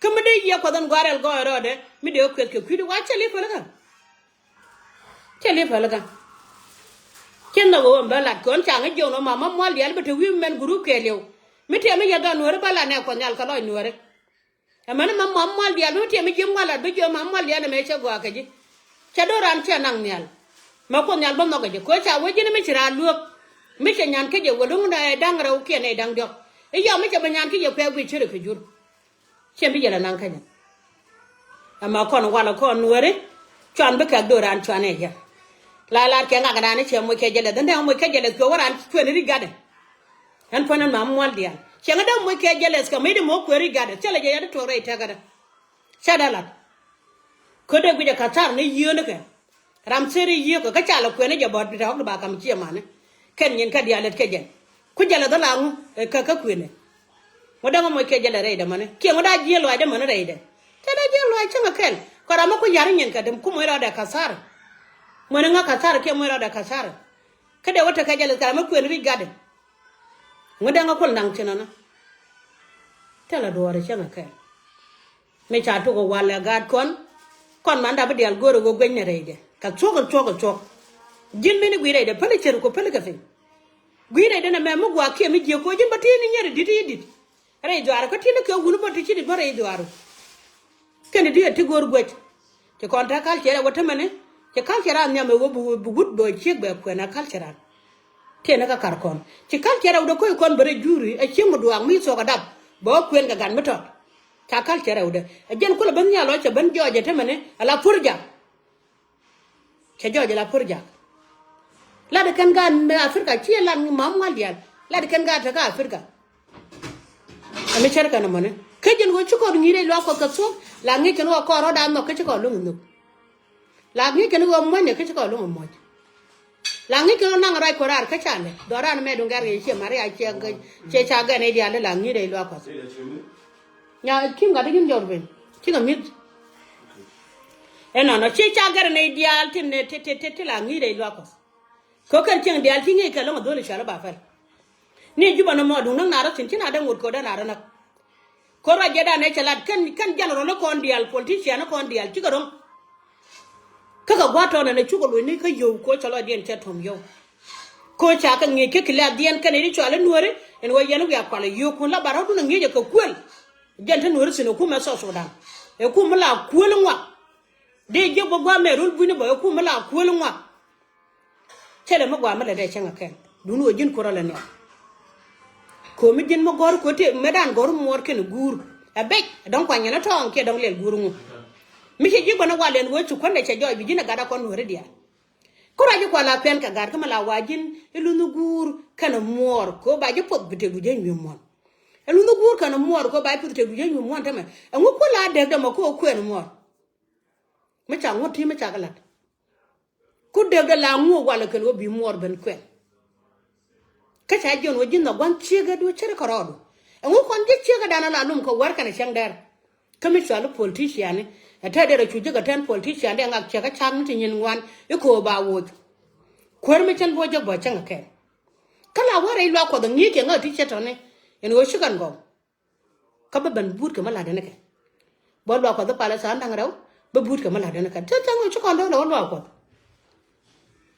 Kä mi dee yiëë Kuɔth ɛn gua̱a̱r rɛl gɔɔy rɔɔdɛ mi dee wä kueth kɛ kui̱du wa cɛ li̱p pälikä. Cɛ li̱p pälikä. Cɛ nhɔk ɣöö ɛn bä lat kɔn ca ŋäc jiök nɔ ma ma mual diaal bä te wi̱i̱ mɛn gurup kɛɛliw. Mi tiɛm mi yɛ dhɔn nuääri bä lat nɛ Kuɔth Nhial kɛ lɔc nuääri. Ɛmɛn mam mam mual diaal mi tiɛm mi ji̱ mual lat bi jiök mam mual diaal ɛmɛ cɛ gɔaa kɛ ji̱. Cɛ do̱ran cɛ naŋ nhial. Mɛ Kuoth Nhial bä nhɔkɛ jɛ kɛ ɣöö ca wee ji̱n mi ci raan luäk. Mi cɛ nyan kä jɛ wä luŋ da̱ŋ rɛw kiɛ nɛy da̱ŋ diɔ̱k. I̱ yɔm mi cɛ bɛ nyan kä jɛ kuɛ guic ce̱tkɛ jur. Cɛ bi jɛ lɛ naŋ kä jɛ. Ɛmɛ kɔn walɛ kɔn nuääri. Cuan bi kɛk do̱ran cuan ɛ jɛ. La lar kɛ ŋak raan i̱ cɛ moc kɛ jɛ lɛ dhän dee moc kɛ jɛ lɛ cuɛ wä raan cuɛn ri̱c gatdɛ. Ɛn puɔ̱n ɛn mam mual diaal cieŋä dee moc kɛ jealous kɛ mëë di mo̱o̱k kueer i̱ gatdɛ thilɛ jɛ yɛ di tuɔɔk rɛy tɛkädɛ. Cä dee lat. Ködɛ guic ɛ ka̱thar ni yieenikɛ. Ram thir i̱ yiëëkɛ kä ca lɛ kuɛn i̱ jɛ bɔ̱t bi tɔ̱k di ba ka̱m ciɛ mani. Kɛn nyin kä diaal lät kɛ jɛn. Ku jɛlɛ dhä la ŋu ɛ kä kä kuënɛ. Ŋu dee ŋä moc kɛ jɛlɛ rɛydɛ mani kiɛ ŋu daa jiëë luaacdɛ mani rɛydɛ. Cä dee jiëë luaac cäŋɛ kɛl kɔ ram mi ku ya̱r i̱ nyin kä däm ku moc rɔɔdɛ ka̱thar. Ŋuɛni ŋä ka̱thar kiɛ moc rɔɔdɛ ka̱thar. Kä dee wä tekɛ jɛlɛ kɛ ram mi kuën ri̱c gatdɛ. Ŋu dee ŋä kuɔl naŋ thi̱n ɔnɔ. Thilɛ duɔɔr ɛ cäŋɛ kɛɛl. Mi ca tuk ɛ walɛ gaat kɔn. Kɔn man dap i̱ diaal go̱o̱r ɛ ɣöö guenyni rɛydɛ kɛ thuɔ̱k ɛ thuɔ̱k ɛ thuɔ̱k. Ji̱n bini gui̱i̱r rɛydɛ päli cär kɔ päli kɛ piny. Gui̱i̱r rɛydɛ nɛ mɛ mi gua̱a̱k kiɛ mi jiëk kɔ ji̱n bä ti̱i̱n i̱ nyier i̱ di̱t i̱ di̱t. Rɛy dhuaarä kä ti̱n i̱ kɛ wun bä ti ci di̱t bä rɛy dhuaarä. Kɛn i̱ di̱t ɛ ti go̱o̱r guec. Ci kɔn te kal ciɛ rɛ wä tämɛni. Ci culture an nhiam ɛ wä bi wut bɛ ciek bɛ kuɛn a culture an. Tiɛn kä kar kɔn. Ci culture ɛ wut ɛ koc kɔn bɛ rɛ juri ɛ ciek mi duaak mi thuɔk ɛ dap. Bɛ wä kuɛn kɛ gat mi tɔt. Ca culture ɛ wut ɛ. Ɛ jɛn kulɛ ben nhial ɔ cɛ ben jɔɔc ɛ temɛni ɛ la pur jak. Cɛ jɔɔc ɛ la pur jak. Lat ɛ kɛn gaat mi Africa ci ɛ lat mam ŋual diaal. Lat ɛ kɛn gaat te kä Africa. Ɛn cär kɛn ɛmɔni kä jɛn ɣöö ci kɔn ŋi̱i̱c rɛy luaak Kuɔth kɛ thuɔ̱k la ŋi̱i̱c kɛn ɣöö kɔn rɔ̱dan nhɔk kä ci kɔn lo̱ŋ nhök. La ŋi̱i̱c kɛn ɣöö muɔ̱nyɛ kä ci kɔn lo̱ŋ muɔ̱ny. La ŋi̱i̱c kɛn ɣöö naŋ ruac Kuɔth raar kä ca lɛ dɔ̱raar mɛt duŋ gɛr kɛ ciɛ Maria ciɛ cɛ ca gɛn i̱ diaal la ŋi̱i̱c rɛy luaak Kuɔth. Nya kim gat i̱ ji̱n jɔr ben cikɛ mi̱th. Ɛnɔnɔ ci ca gɛr nɛy diaal tin ti ti ti ti la ŋi̱i̱c rɛy luaak Kuɔth. Kɛ kɛn cieŋ diaal ci ŋi̱i̱c kɛ lo̱ŋ a dho̱l i̱ cɔal i̱ ba pɛl. Ni Juba ni mɔ duŋ näk na rɔ thi̱n ci na dee ŋot kɛ wä dee na rɔ näk. Kɛ ruac jɛ dan ɛ cɛ lat kɛn kɛn general ni kɔn diaal politician ni kɔn diaal cikɛ ro̱ŋ. Kä kɛ gua̱a̱th tɔnɛ ni cukɛ luɔ̱c ni kä yio̱w kɛ wä cɛ lɔcdiɛn cɛ tuɔ̱m yio̱w. Kɛ wä ca kɛ ŋi̱i̱c kä kiliathiɛn kɛn i̱ di cɔal i̱ nuääri ɛn wä yɛn wiak kualɛ yio̱w kun la ba rɔ̱dun ɛ ŋi̱i̱c ɛ kɛ kuël. Jɛn te nuääri thi̱n ɛ kumɛ South Sudan. Ɛ kum mi la kuël ŋuak. Dee jiäk bä gua̱a̱th mɛ rul buini bä ɛ kum mi la kuël ŋuak. Cɛ lɛ mi gɔaa mi lɛ dee cäŋ ɛ kɛn duun ɣöö ji̱n kurɔ lɛ niɔp. Ko̱mi ji̱n mi gɔ̱r ko̱ti mëë dan gɔ̱r muɔɔr kɛn guur ɛ bec ɛ dɔ̱ŋ kuany yɛn ɛ tɔ̱ɔ̱ŋ kiɛ dɔ̱ŋ lɛl guur ŋu. Mi cɛ ji̱ gua̱n ɛ wal ɛn ɣöö ci kuändɛ cɛ jɔɔc bi ji̱n ɛ gat ɛ kɔn nuɔ̱ɔ̱ri diaal. Kä ruac ji̱ kual a pɛn kɛ gat kä mi la wa ji̱n i̱ lunh i̱ guur kɛn ɛ muɔɔr ko̱ ba ji̱ puɔth bi tëk du ji̱ nyui̱ muɔ̱n. I̱ lunh i̱ guur kɛn ɛ muɔɔr ko̱ ba ji̱ puɔth tëk du ji̱ nyui̱ muɔ̱n tämɛ ɛŋu kuäl a dɛk dämɛ ko̱ kuɛn muɔɔr. Mi ca ŋuɔ̱t ti̱i̱ mi ca kɛ la̱t. Ku depdɛ la ŋuɔk walɛ kɛn ɣöö bi muɔɔr ben kuɛn. Kä ca jiɔn ɣöö ji̱n nhɔk gua̱n ciekɛ duɔ̱c ce̱tkɛ rɔɔdu. Ɛŋu kɔn ji̱ ciekɛ danɔ la lum kɛ wär kɛnɛ cäŋ dɛr. Kä mi cuali politician ni ɛ tɛt dee rɔ cu ji̱ kɛ tɛn politician dee ŋak ciekɛ cak ni ti nyin ŋuan i̱ köö ba woc. Kuäär mi cɛn bo̱o̱c jek bä cäŋ kɛ kɛn. Kä la wär rɛy luaak kuɔth ɛ ŋi̱i̱c kɛ ŋäk ti cɛ tɔ̱ni ɛn ɣöö ci kɛn gɔw. Kä bä ben buut kɛ mi la̱t dɛn kɛ. Bä luaak kuɔth bä palä tha̱a̱ŋ da̱ŋ rɛw bä buut kɛ mi la̱t dɛn kɛ. Te tha̱a̱ŋ ci kɔn do̱r lɛ wä luaak kuɔth.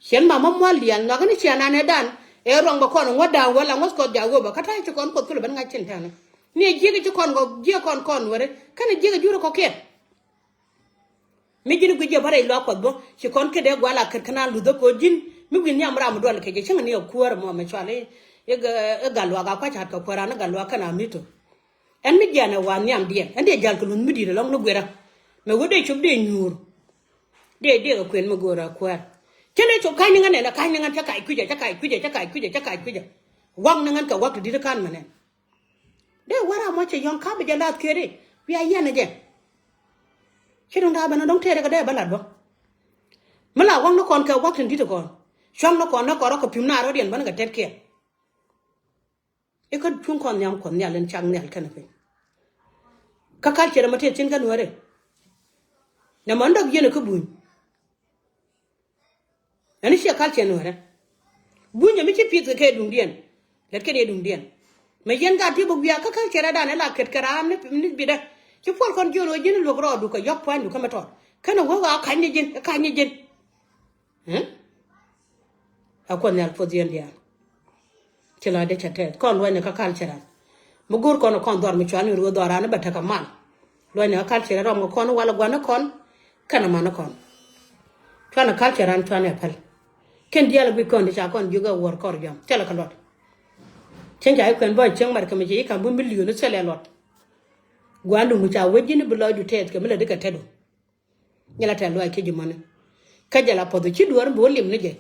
Ciɛn mamä mual diaal nhɔakä ni ciɛ nanɛ dan ɛ ruɔŋ bɛ kɔn ŋuɔ̱t da̱a̱ŋ wä la ŋuɔ̱th kɔth jaak wä bä kä ta̱a̱ ci kɔn kuoth kulɛ ben ŋa̱c cin tɛ̈ni. Ni ɛ jiäk ci kɔn kɔ jiäk kɔn kɔn wärä kä ni jiäk ɛ jurɛ kɔkiɛn. Mi ji̱n guic jɛ bä rɛy luaak kuɔth bä ci kɔn kä dee gua̱l a kät kä na luthä ko̱ ji̱n mi gui̱n nhiam ram mi dual kɛ jɛ cäŋ ni ɛ kuäär mɔ mɛ cual i̱ i̱ gal luaak a kua̱c cat kɛ kuäär an i̱ gal luaak kɛn a mi̱t tɔ. Ɛn mi jianɛ wa nhiamdiɛn ɛn dee jal kɛ luth mi di̱i̱t ɛlɔ̱ŋ ni guiɛrä. Mɛ wä dee cop dee nyuur. Dee dee kɛ kuën mi go̱o̱r a kuäär. Cä dee cop ka̱ny ni ŋän ɛn ɛ ka̱ny ni ŋän cä kac kui̱cä cä kac kui̱cä cä kac kui̱cä cä kac kui̱cä. Waŋ ni ŋän kɛ wa̱k ti di̱t ka̱n mɛ nɛn. Dee wä ram wä cɛ yɔ̱ŋ ka̱p jɛ lath keri wiaa yɛn jɛ. Ci dɔ̱ŋ da̱a̱ ben dɔ̱ŋ tëëdɛ kɛ dee bä lat bä. Mi la waŋ ni kɔn kɛ wa̱k tin di̱t kɔn cua̱ŋ ni kɔn ni kɔn rɔ kɛ pi̱m na rɔ̱diɛn bän kɛ tɛt kiɛn. I̱ kä cuŋ kɔn nhiam kuɔth nhial in cak nhial kɛn piny. Kä kal ciɛ rɛ ma tëë thi̱n kä nuäärɛ. Nɛ mɔn dɔk yɛn kä buny. Ɛn i̱ ciɛ kal ciɛ nuäärɛ. Buny jɛ mi ci pi̱th kɛ kɛ duŋdiɛn. Lɛt kɛn yɛ duŋdiɛn. Mɛ yɛn gat ti bä wiak kä kal ciɛ rɛ dan ila kɛt kɛ raam ni bitdä. Ci puɔl kɔn jiöl ɣöö ji̱n luäk rɔɔdu kɛ yɔk pua̱nydu kä mɛ tɔt kɛn ɛ wä ɣɔaa ka̱ny ni ji̱n ka̱ny ni ji̱n. Ɛ kuɔth nhial puɔth yɛn diaal. Ci la dee cɛ tɛth kɔn luɔ̱ny ni kä kal cɛ ran. Mi go̱o̱r kɔn kɔn dhɔr mi cuan ni ruɔ dhɔr ran ni bɛ tekɛ mal. Luɔ̱ny ni kä kal cɛ ran rɔm kɛ kɔn walɛ gua̱n ni kɔn kɛn man ni kɔn. Cuan ni kal cɛ ran cuan ni pɛl. Kɛn diaal guic kɔn di ca kɔn jiök ɛ wuɔr kɔr jɔm thilɛ kɛ luɔt. Cieŋ ca i̱ kuɛn bä cieŋ mat kɛ mi ci i̱ ka̱m bi milion ni thilɛ luɔt. Gua̱n duŋ mi ca wec ji̱n i̱ bi lɔcdu tɛth kɛ mi lɛ di kɛ tetdu. Nyɛ la tɛ̈th luaac kiɛ ji̱ mɔni. Kä jɛ la puɔth ci duɔ̱ɔ̱r bi wä lim ni jɛ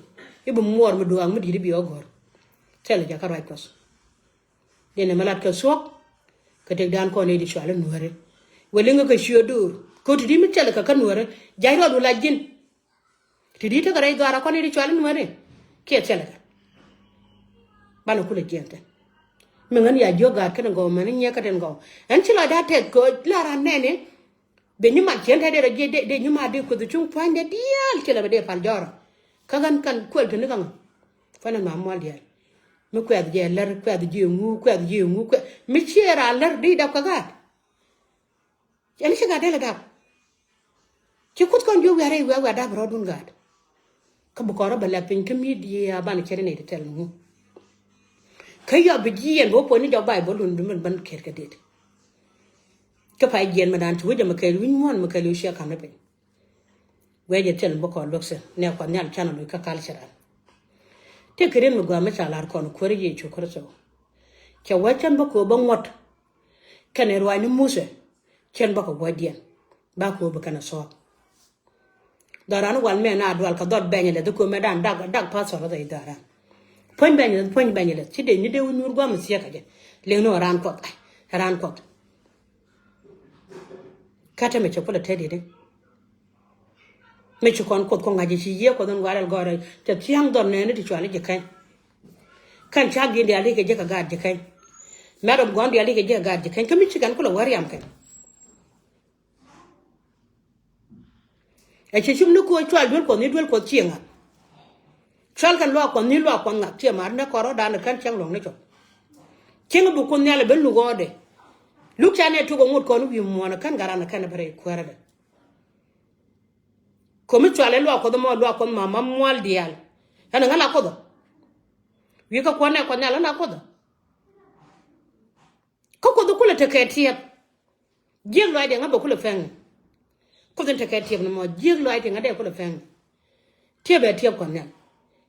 i̱ bi muɔɔr mi dua̱a̱ŋ mi di̱i̱t i̱ bi ɣä gɔ̱r. Thilɛ jɛ kä ruac kuɔth. Dee nɛ mi lat kɛ thuɔ̱k. Kɛ tëkdan kɔn i̱ di cual i̱ nuääri. Wä liŋä kɛ ciö do̱r ko̱ ti di mi thilɛ kɛ kä nuääri. Ja̱c rɔɔdu la ji̱n. Ti di tekɛ rɛy dhɔaar a kɔn i̱ di cual i̱ nuääri. Kiɛ thilɛ kɛ. Banɛ kulɛ jiɛn thi̱n. Mi ŋän ya jiök gaat kɛn gɔw mɛn i̱ nyiɛ kä tin gɔw. Ɛn ci lɔcda tɛth kɛ la ran nɛni. Dee nyimat ciɛn te dee rɔ jiɛc dee nyimat dee kueth cuŋ pua̱nydɛ diaal ci lɛ bɛ dee pal jɔrɔ. Kä ɣän kan kuɛl te ni kä ŋä. Fɛn in ma mual diaal. Mi kuɛth jɛ lär kuɛth jiɛ ŋu kuɛth jiɛ ŋu kuɛth mi ciɛ raan lär di dap kä gaat. Cɛn ci gaat dee lɛ dap. Ci kuth kɔn jiök wiaa rɛy wiaa wiaa dap rɔɔdun gaat. Kä bi kɔn rɔ bɛ lɛp piny kä midia banɛ cɛ ri nɛy ti thɛl ni ŋu. Kä yɔ bi jiɛn bi wä puɔ̱ny ni jɔk bay bä lun bi mɛn bän kɛt kɛ det. Kä pay jiɛn mɛ dan ci wec jɛ mɛ kɛl wi̱ny muɔ̱n mɛ kɛl wi̱c ciɛ ka̱n ni piny. Guɛ jɛ thil bä kɔn luäk sɛ nɛ Kuɔth Nhial canɛ loc kä culture an. Ti kɛ riet mi gɔaa mi ca lar kɔn Kuäär Yecu Kritho. Cɛ wee cɛn bä kööb bä ŋuɔ̱t. Kɛnɛ ruaacni Muthɛ cɛn bä kɛ gua̱cdiɛn ba kööb bi kɛn a thuɔ̱k. Dhɔran wal mɛ na dual kɛ dhɔt bɛny lɛ dhi kööb mɛ dan dak dak pastor rɔ dhɛ i̱ dhɔran. Puɔ̱ny bɛny lɛ puɔ̱ny bɛny lɛ ci dee ni dee wä nyuur gua̱a̱m thiɛk kɛ jɛ. Liŋ ni ɣän raan Kuɔth, ay, raan Kuɔth. Kä te mɛ cɛ kulɛ te di̱t i̱ mi ci kɔn Kuoth kɔn ŋa̱c ci Yiëë Kuɔth in gua̱a̱r ɛl gɔɔrɛ cɛ thia̱a̱ŋ dhɔr nɛɛni ti cuali ji̱ kɛny. Kɛn cak di̱n diali kɛ ji̱ kɛ gaat ji̱ kɛny. Mɛt ɔm gɔn diali kɛ ji̱ kɛ gaat ji̱ kɛny kä mi ci kɛn kulɛ wä riam kɛn. Ɛ ci cim ni ko̱ cual duel Kuɔth ni duel Kuɔth cieŋ ŋa̱k. Cual kɛn luaak Kuɔth ni luaak Kuɔth ŋa̱k ciɛ mar ni kɔr rɔ̱dan kɛn cieŋ luɔ̱ŋ ni cɔk. Cieŋ bi Kuoth Nhial ben luk ɣɔɔdɛ. Luk ca nɛ tuk ɛ ŋot kɔn wi̱i̱ muɔ̱ɔ̱n kɛn garan kɛn bɛ rɛy kuɛɛrɛ dɛ. Komi cual in luak Kuɔth mɔ luak Kuɔth ma ma mual diaal. Ɛn ŋa la Kuɔth ɔ. Wi̱i̱ kä kuɔn nɛ Kuɔth Nhial ŋa la Kuɔth ɔ. Kä Kuɔth kulɛ tekɛ tiɛp. Jiɛk luaacdiɛ ŋa bɛ kulɛ pɛŋ. Kuɔth in tekɛ tiɛp ni mɔ jiɛk luaacdiɛ ŋa dee kulɛ pɛŋ. Tiɛp ɛ tiɛp Kuɔth Nhial.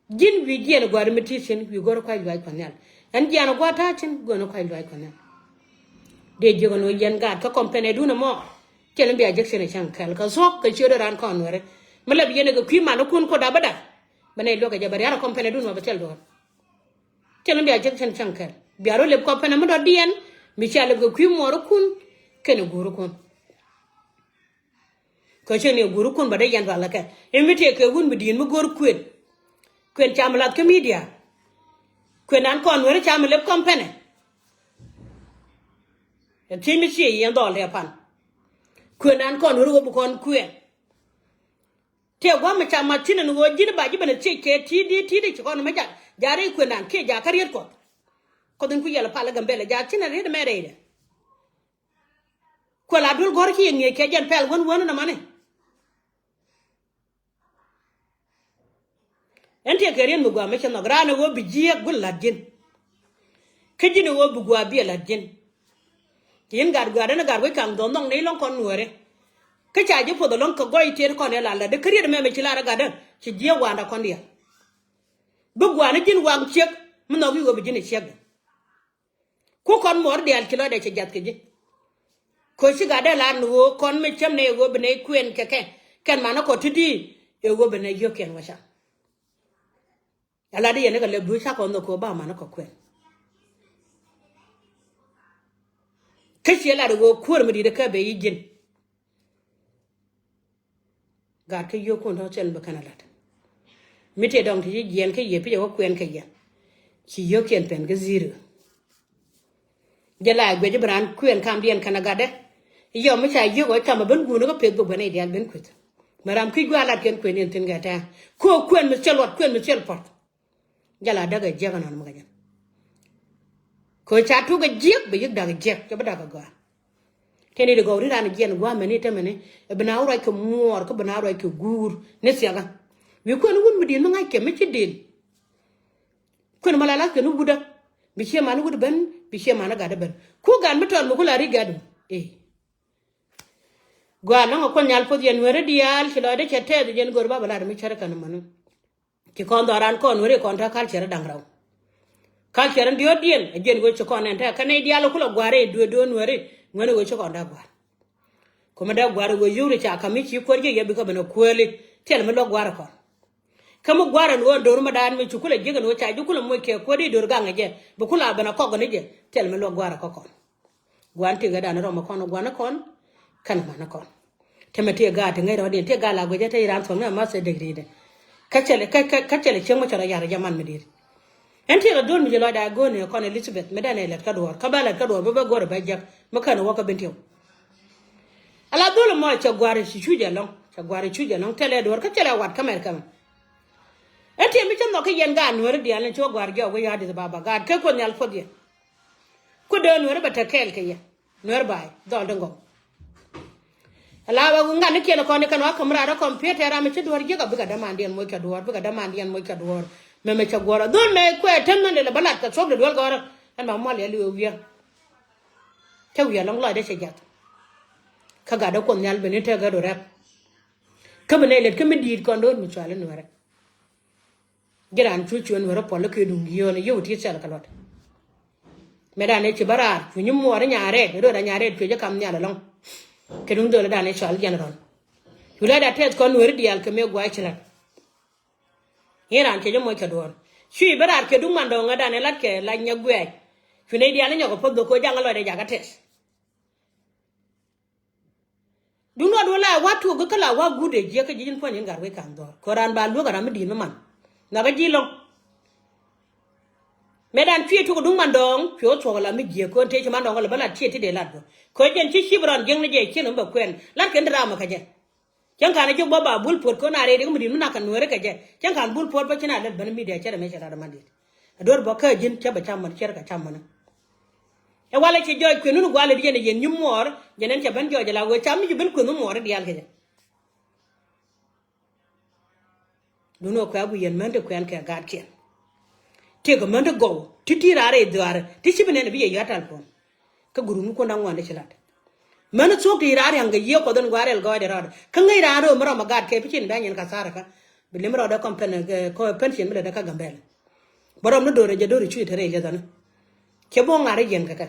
Ji̱n wi̱i̱ jiɛn gua̱a̱r mi ti cin wi̱i̱ go̱r kuac luaac Kuɔth Nhial. Ɛn jiɛn gua̱a̱r ta̱a̱ cin go̱r kuac luaac Kuɔth Nhial. Dee jiök ɛn ɣöö yɛn gaat kä kɔm pɛnɛ dun ɛmɔ. Cɛl in bia jek cin ɛ ca̱ŋ kɛl kɛ thuɔ̱k kɛ ciöt ɛ raan kɔn nuɛri. Mi lɛp yɛn ɛ kɛ kui̱ man ikun kuɔt abäda. Bɛ nɛy luäk kɛ jɛ bɛ ria̱r ɛ kɔm pɛnɛ dun mɔ bɛ thil duɔ̱ɔ̱r. Cɛl in bia jek cin ca̱ŋ kɛl bia rɔ lɛp kɔm pɛnɛ mi dɔ̱diɛn mi cia lɛp kɛ kui̱ muɔɔr ikun. Kɛn ɛ guur ikun. Kɛ cɛ ni go̱r kun bä dee yɛn rual kɛ. Imi tëë kɛ wun mi di̱i̱n mi go̱r kuën. Kuën cam lath kä midia. Kuën an kɔn weri cam lep kɔn pɛnɛ. Ɛ thiec mi cie yɛn dhɔl dee pan. Kuën an kɔn weri wä bi kɔn kuën. Tëë gua̱m mi cam ma thi̱n ni wä ji̱n ba ji̱ ben thiec kɛ ti̱i̱t di̱i̱t ti̱i̱t ci kɔn mi jak. Ja̱ rɛy kuën an kiɛ ja̱ kä riet Kuɔth. Kuɔth in ku yɛl pal Gambɛlɛ ja̱ thi̱n riet mɛ rɛydɛ. Kuɛ la duel gɔ̱r ci yɛ ŋi̱eec kɛ jɛn pɛl wän wän nɔmɔni. Ɛn tiɛ kɛ riet mi gua̱a̱ mi cɛ nhɔk raan ɛ ɣöö bi jiɛɛk guil la̱t ji̱n. Kä ji̱n ɛ ɣöö bi gua̱a̱ biɛ la̱t ji̱n. Ci yɛn gat gua̱a̱r ɛn gat wec kaŋ dhɔn nhɔk ni lɔ̱ŋ kɔn nuääri. Kä ca ji̱ puɔth ɛlɔ̱ŋ kɛ gɔɔy tiet kɔn ɛ la la̱t kä riet mɛmɛ ci lar ɛ gat ɛ ci jiɛɛk wa̱a̱ndɛ kɔn diaal. Bi gua̱a̱r ni ji̱n waŋ ciek mi nhɔk i̱ ɣöö bi ji̱n ɛ ciekdɛ. Ku kɔn muɔɔr diaal ci lɔcdɛ cɛ jath kɛ ji̱. Kɛ ci gat dee lar ni ɣöö kɔn mi cäm nɛ ɣöö bi nɛ kuɛn kɛ kɛ kɛn manä kɔ ti di ɛ ɣöö bi nɛ yio̱kiɛn wä ca. Ala di yɛn ni kɛ lɛ buc ca kɔn nhɔk kɛ ɣöö ba manä kɔ kuɛn. Kä ciɛ lar ɣöö kuäär mi di̱t kä bɛ yi ji̱n. Gat kä yio̱o̱kun tɔ̱ cɛn bi kɛn a la̱t. Mi tëë dɔ̱ŋ ti ci jiɛɛn kä yiëë pi̱c a wä kuɛn kɛ yɛn. Ci yio̱o̱kiɛn pɛn kä zero. Jɛ la guic bi raan kuɛn kamdiɛn kɛn a gatdɛ. Yɔm mi ca yio̱o̱k ɔ cam a ben guuni kä peth bi guɛn a i̱ diaal ben kueth. Mɛ ram kui̱c gua̱a̱ lat kɛn kuɛn yɛn thi̱n gɛ tɛ̱̈ɛ̱̈. Ko̱o̱k kuɛn mi thil luɔt kuɛn mi thil puɔ̱th. Jɛ la däk ɛ jiɛk ɛnɔn mi kɛ jɛn. Kɛ ca tuk ɛ jiɛk bɛ yik dak ɛ jiɛk cɛ bi dak ɛ gɔaa. Tëë ni di gɔw ri ran jiɛn gua̱a̱ mɛni te mɛni ɛ bi na ruac kɛ muɔɔr kä bi na ruac kɛ guur ni thiakä. Wi̱i̱ kuɛn wun mi di̱i̱n mi ŋa̱c kɛ mi ci di̱i̱n. Kuɛn ma la lath kɛ ni wut ɛ bi ciɛ man wut ben bi ciɛ man gat ɛ ben ku gat mi tɔl mi ku la ri gat ɛ. Gɔaa lɔ̱ŋ ɛ kuɔn nhial puɔth yɛn nuɛri diaal ci lɔcdɛ cɛ tɛth jɛn go̱r ba bɛ lat mi cär kɛn mɔni. Ci kɔn dhɔran kɔn weri kɔn te culture da̱ŋ rɛw. Culture in diɔ̱ɔ̱kdiɛn a jiɛn wee ci kɔn ɛn te kɛ nɛy diaal kulɛ gua̱a̱r in duëë duëë nuɛri ŋuɛni wee ci kɔn dee gua̱a̱r. Kumɛ dee gua̱a̱r wee yuri ca ka̱m mi ci kuäär ji̱ yɛ bikɛ ben a kuääli thil mi luɔk gua̱a̱r kɔn. Kä mi gua̱a̱r ɛn wee in do̱r mi daan mi ci kulɛ jiäk ɛn wee ca ji̱ kulɛ moc kɛ kuäär i̱ do̱r gaŋ ɛ jɛ bi kulɛ a ben a kɔk ɛn i̱ jɛ thil mi luɔk gua̱a̱r ɛ kä kɔn. Gua̱n tëë ɣä dan rɔm kɔn gua̱n kɔn. Kɛn man kɔn. Te mɛ tëë gaat ti ŋäc rɔ̱diɛn tëë gaat la guic ɛ te iran thuɔ̱ŋ ni a master degree dɛ. Kä cɛl kä cɛl cieŋ mɛ cɔl a yar jɛ man mi di̱i̱t. Ɛn tëë la duɔ̱l mi jɛ lɔcda go̱o̱n ni kɔn Elizabeth mi dan ɛ lɛt kä duɔ̱ɔ̱r kä bɛ lɛt kä duɔ̱ɔ̱r bä bɛ go̱r ɛ bɛ jɛk mi kän wä kä ben tiɛw. Ala dhol mɔ cɛ gua̱r ci cuc ɛlɔ̱ŋ cɛ gua̱r cuc ɛlɔ̱ŋ tɛlɛ duɔ̱ɔ̱r kä cɛl ɛ wat kä mɛr kɛ mɛ. Ɛn tëë mi cä nhɔk kä yɛn gaat nuääri diaal ni ci wä gua̱r jɔɔk wä ya̱a̱ di̱th baba gaat kä kuɔth nhial puɔth yɛn. Ku dee nuɛr bɛ te kɛɛl kɛ yɛ. Nuɛr ba̱a̱y dhɔl ti ŋɔk. Ala wä ŋa̱n ni kiɛn kɔn ni kɛn wä käm raar kɔn piet tɛɛr ram mi ci duɔ̱ɔ̱r jiäk a bikɛ dämandiɛn moc kɛ duɔ̱ɔ̱r bikɛ dämandiɛn moc kɛ duɔ̱ɔ̱r. Mɛmɛ cɛ guɔ̱r a dhol mɛ kuɛ tem ni lɛ bä lat kɛ thuɔ̱k di duel gɔ̱rä. Ɛn ba mual yɛ liwɛ wiɛ. Cä wiɛ lɔŋ lɔcdɛ cɛ jath. Kä gatdä kuɔth nhial ben ni tëë gät du rɛp. Kä bi nɛy lät kä mi di̱i̱t kɔn do̱r mi cuali Nuɛrɛ. Ji̱ raan cu cuɛ Nuɛrɛ puɔl i̱ kɛ duŋ yio̱o̱n i̱ yio̱w ti thil kɛ luɔt. Mëë dan ëë ci bä raar cu nyi muɔɔr i̱ nyaarɛɛt i̱ rööda nyaarɛɛt cuɛ ji̱ kam nhial ɛlɔ̱ŋ. Kɛ duŋ dhöl i̱ dan ëë cuali jɛn rɔn. Cu lɛt a tɛth kɔn Nuɛri diaal kɛ mëë gua̱a̱c ci la̱t. I̱ raan cɛ jɛ moc kɛ duɔ̱ɔ̱r. Cui̱ bä raar kɛ duŋ man dɔ̱ŋ ɛ dan ɛ lat kɛ la nyɛ guɛɛc. Cu nɛy diaal ni nyɔk ɛ puɔth bä ko̱ jaŋ ɛ lɔcdɛ jakä tɛth. Duŋ duɔt wä la wa tuɔk kä la wa guut ɛ jiɛk kä ji̱ ji̱n puɔ̱ny in gat wec ka̱n dhɔr kɛ raan ba luäk ɛ ram mi di̱i̱t mi man. Nhɔakä ji̱ lo̱ŋ. Mëë dan cui̱ tuɔk duŋ man dɔ̱ŋ cui̱ wä thuɔk ɛ la mi jiɛk kɛ ɣän tëë ci man dɔ̱ŋ ɛ la bä lat ciɛ ti dee lat bä kɛ jɛn ci cip rɔn jiäkni jɛ ciɛn mi bɛ kuɛn lat kɛn ti ram ɛ kä jɛ. Cäŋ ka̱n a jiök bä ba bul puɔt kɔn a rɛy riɛk mi di̱t mi nak kɛ Nueeri kɛ jɛ. Cäŋ ka̱n bul puɔt bä ci na lät bän mi dee cɛ rɛ mɛ cɛ lat man di̱t. A duer bä kä ji̱n cä bɛ cam män cɛ rɛ kɛ cam män. Ɛ walɛ ci jɔɔc kuën nun gualɛ di jɛn a yɛn nyi muɔɔr jɛn ɛn cɛ ben jɔɔc a la wee cam mi ci ben kuën nun muɔɔr diaal kɛ jɛ. Dun wä kuɛ a gui yɛn män ti kuɛn kɛ gaatkiɛn. Tiek män ti gɔw ti ti raar rɛy dhuaar ti ci bi nɛn bi yɛ yɔ̱a̱t tal puɔ̱n. Kä gurumni kun da̱ŋ ŋuan dee ci lat. Män thuɔ̱k ti raar ria̱ŋ kɛ yiëë kuɔth in gua̱a̱r rɛl gɔɔydɛ rɔɔdɛ kä ŋäc raar röö mi rɔm a gat kɛ pi cin bɛ nyin ka thaar kä. Bi lim rɔɔdɛ kɔm pɛn kɛ pɛn cin mi lɛ dɛ kä Gambɛl. Bä rɔm ni do̱rɛ jɛ do̱ri cuc te rɛy liɛthani. Cɛ bo̱o̱ŋ ŋa̱r i̱ yɛn kɛ kɛ.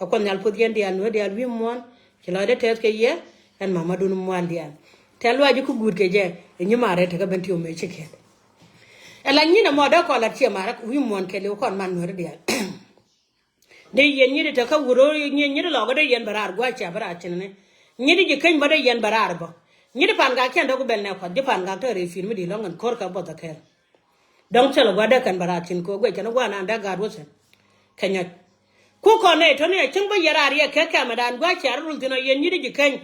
Ɛ kuɔth nhial puɔth yɛn diaal nuɛ diaal wi̱i̱ muɔ̱ɔ̱n ci lɔcdɛ tɛth kɛ yɛ. Ɛn ma̱ma̱dun mual diaal tɛ luac i̱ ku guut kɛ jɛ. Ɛ nyi ma̱a̱r rɛt te kä ben ti omec ci kɛt. Ɛ la nyin ɛmɔ dee kɔn lat ciɛ ma̱a̱r wi̱i̱ muɔ̱ɔ̱n kɛ liw kɔn man nuɛri diaal. Dee yɛn nyit i̱ te kä wur ro̱o̱ nyit nyit i̱ lɔɔk i̱ dee yɛn bɛ raar gua̱c ca bä raar cinɛ ni. Nyit i̱ ji̱ keny bä dee yɛn bɛ raar bä. Nyit i̱ pa̱a̱n gak cɛn dɔ̱k i̱ bɛl nɛ kuath ji̱ pa̱a̱n gak te rɛy cui̱n mi di̱i̱t lɔ̱ŋ ɛn ko̱r kɛ buɔth ɛ kɛɛl. Dɔ̱ŋ thilɛ gua̱dɛ kɛn bɛ raar cin kɛ ɣöö guɛc kɛn i̱ gua̱a̱r naan dee gaat wä thi̱n. Kɛ nyɔc. Ku kɔn nɛy tɔ̱ ni a cäŋ bä yɛn raar yɛ kɛ kɛmɛ daan gua̱c ca rul thi̱n ɔ yɛn nyit i̱ ji̱ keny.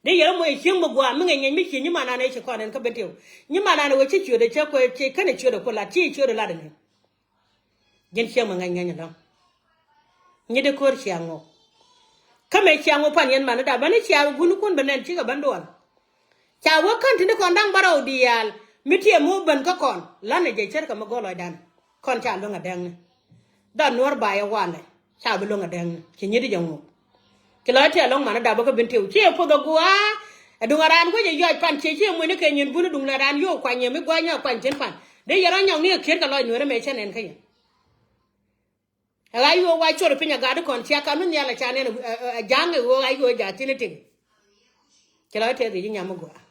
Dee yɛn rɔ moc ɛ cieŋ bä gua̱a̱r mi ŋɛc ŋɛc mi ci nyiman naan ëë ci kɔn ɛn kä ben tiw. Nyiman naan ëë wee ci ciötdɛ cä kuɛ ci känɛ ciötdɛ ku lat ci ciötdɛ lat ɛn. Ji̱n cieŋ mi ŋäc ŋäc ɛlɔ̱ŋ. Nyit i̱ ko̱r cia ŋok. Kä mëë cia ŋok pan yɛn man i̱ dap bän i̱ cia gun ikun bä nɛn cikɛ bän duɔl. Ca wä kän tini kɔn da̱ŋ bärɔw diaal mi tiɛm mi wä ben kä kɔn la̱nɛ jɛ cär kɛ mi go̱o̱r lɔcdan. Kɔn ca luäŋ ɛ dɛŋni. Dhɔt nuɔ̱ɔ̱r ba yɛ walɛ ca bi luäŋ ɛ dɛŋni ci nyit i̱ jɛ ŋok. Ci lɔc tɛ̈ lɔ̱ŋ man i̱ dap bä kä bin tëw ciɛ puɔth ɛ gua̱a̱. Ɛ duŋ ɛ raan wec ɛ yɔc pan ciɛ ciɛ muɔ̱ny ni kɛ nyin buni duŋ lɛ raan yo̱o̱ kuany yɛ mi gua̱a̱ nyɔk kuany cin pan dee yɛ rɔ nyɔk ni ɛ kiet kɛ lɔc nueeri mɛ cä nɛn kä yɛ. Ɛ ɣa̱c yo̱o̱ wa cor piny ɛ gat ikɔn cia kam ni nhial ɛ ca nɛn ɛ ja̱a̱ŋ ɛ ɣöö ɣa̱c yo̱o̱ ja̱a̱ thi̱n itik. Ci lɔc tɛth kɛ ji̱ nyam mi gua̱a̱.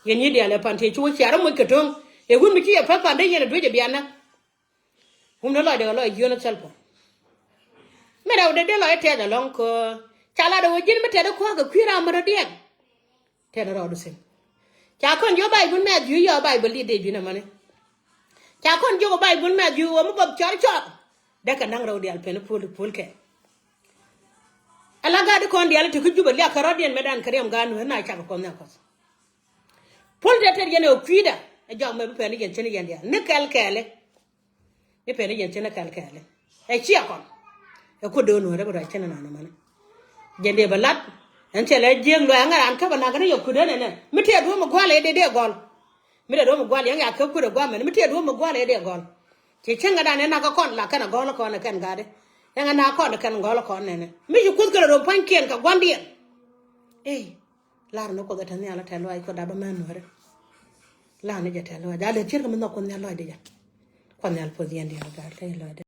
Yɛn nyi diaal ɛ pan tëë ci wä cia rɔ moc kɛ to̱ŋ ɛ wun mi ci yɛ päth pan dee yɛn ɛ duec ɛ bian näk. Wun ni lɔcdɛ kɛ lɔc jiön ɛ thil puɔ̱n. Mi rɛw dee dee lɔc tɛth ɛlɔ̱ŋ köör ca lat ɛ wä ji̱n mi tɛth ɛ köör kɛ kui̱ ram mi rɔ diɛn. Tɛth ɛ rɔɔdu thi̱n. Ca kɔn jiök Baibul Mɛthiu yɔ Baibul dit dee ji̱n ɛmani. Ca kɔn jiök Baibul Mɛthiu wä mi bɔth cɔr cɔr. Dee kɛ naŋ rɛw diaal pɛn i̱ puɔl i̱ puɔl kɛ. Ala gaat i̱ kɔn diaal i̱ ti kä Jubɛ liak kɛ rɔ̱diɛn mɛ dan kɛ riɛm gaat nueer na cakɛ kɔn nhial kɔth. Puɔl tɛt tɛt yɛn ɛ kui̱dä ɛ jɔak mɛ bi pɛn i̱ yɛn cin i̱ yɛn diaal ni kɛl kɛɛli. Mi pɛn i̱ yɛn cin i̱ kɛl kɛɛli ɛ ciɛ kɔn. Ɛ kuot do̱o̱n wä rɛ bi ruac cin i̱ nɔnɔ mɛnɛ. Jɛn dee bɛ lat ɛn cɛ lɛ jiëëŋ luac ɛŋɛ raan kä bɛ nak ni yɛ kuot do̱o̱n ɛnɛ mi tëë duɔ̱ɔ̱m i̱ gua̱l ɛ dee dee gɔl. Mi dee duɔ̱ɔ̱m i̱ gua̱l yɛn yak kä kuot ɛ gua̱l mɛnɛ mi tëë duɔ̱ɔ̱m i̱ gua̱l ɛ dee gɔl. Ci cäŋ ɛ dan ɛ nak kä kɔn la kɛn ɛ gɔl kɔn ɛ kɛn gatdɛ. Ɛŋɛ nak kɔn ɛ kɛn gɔl kɔn nɛnɛ mi ci kuoth kɛn ɛ rɔ pua̱nykiɛn kɛ gua̱ndiɛn. Ëë. Lar ni kuoth ɛ tɛ̈th nhial ɛ tɛ̈th luac kuoth dap bä mɛn nuɔ̱ɔ̱rɛ. Lar ni jɛ tɛ̈th luac a lɛ cier kɛ mi nhɔk kuoth nhial luac di jɛ. Kuoth nhial puɔth yɛn diaal gat tɛ̈th luac di.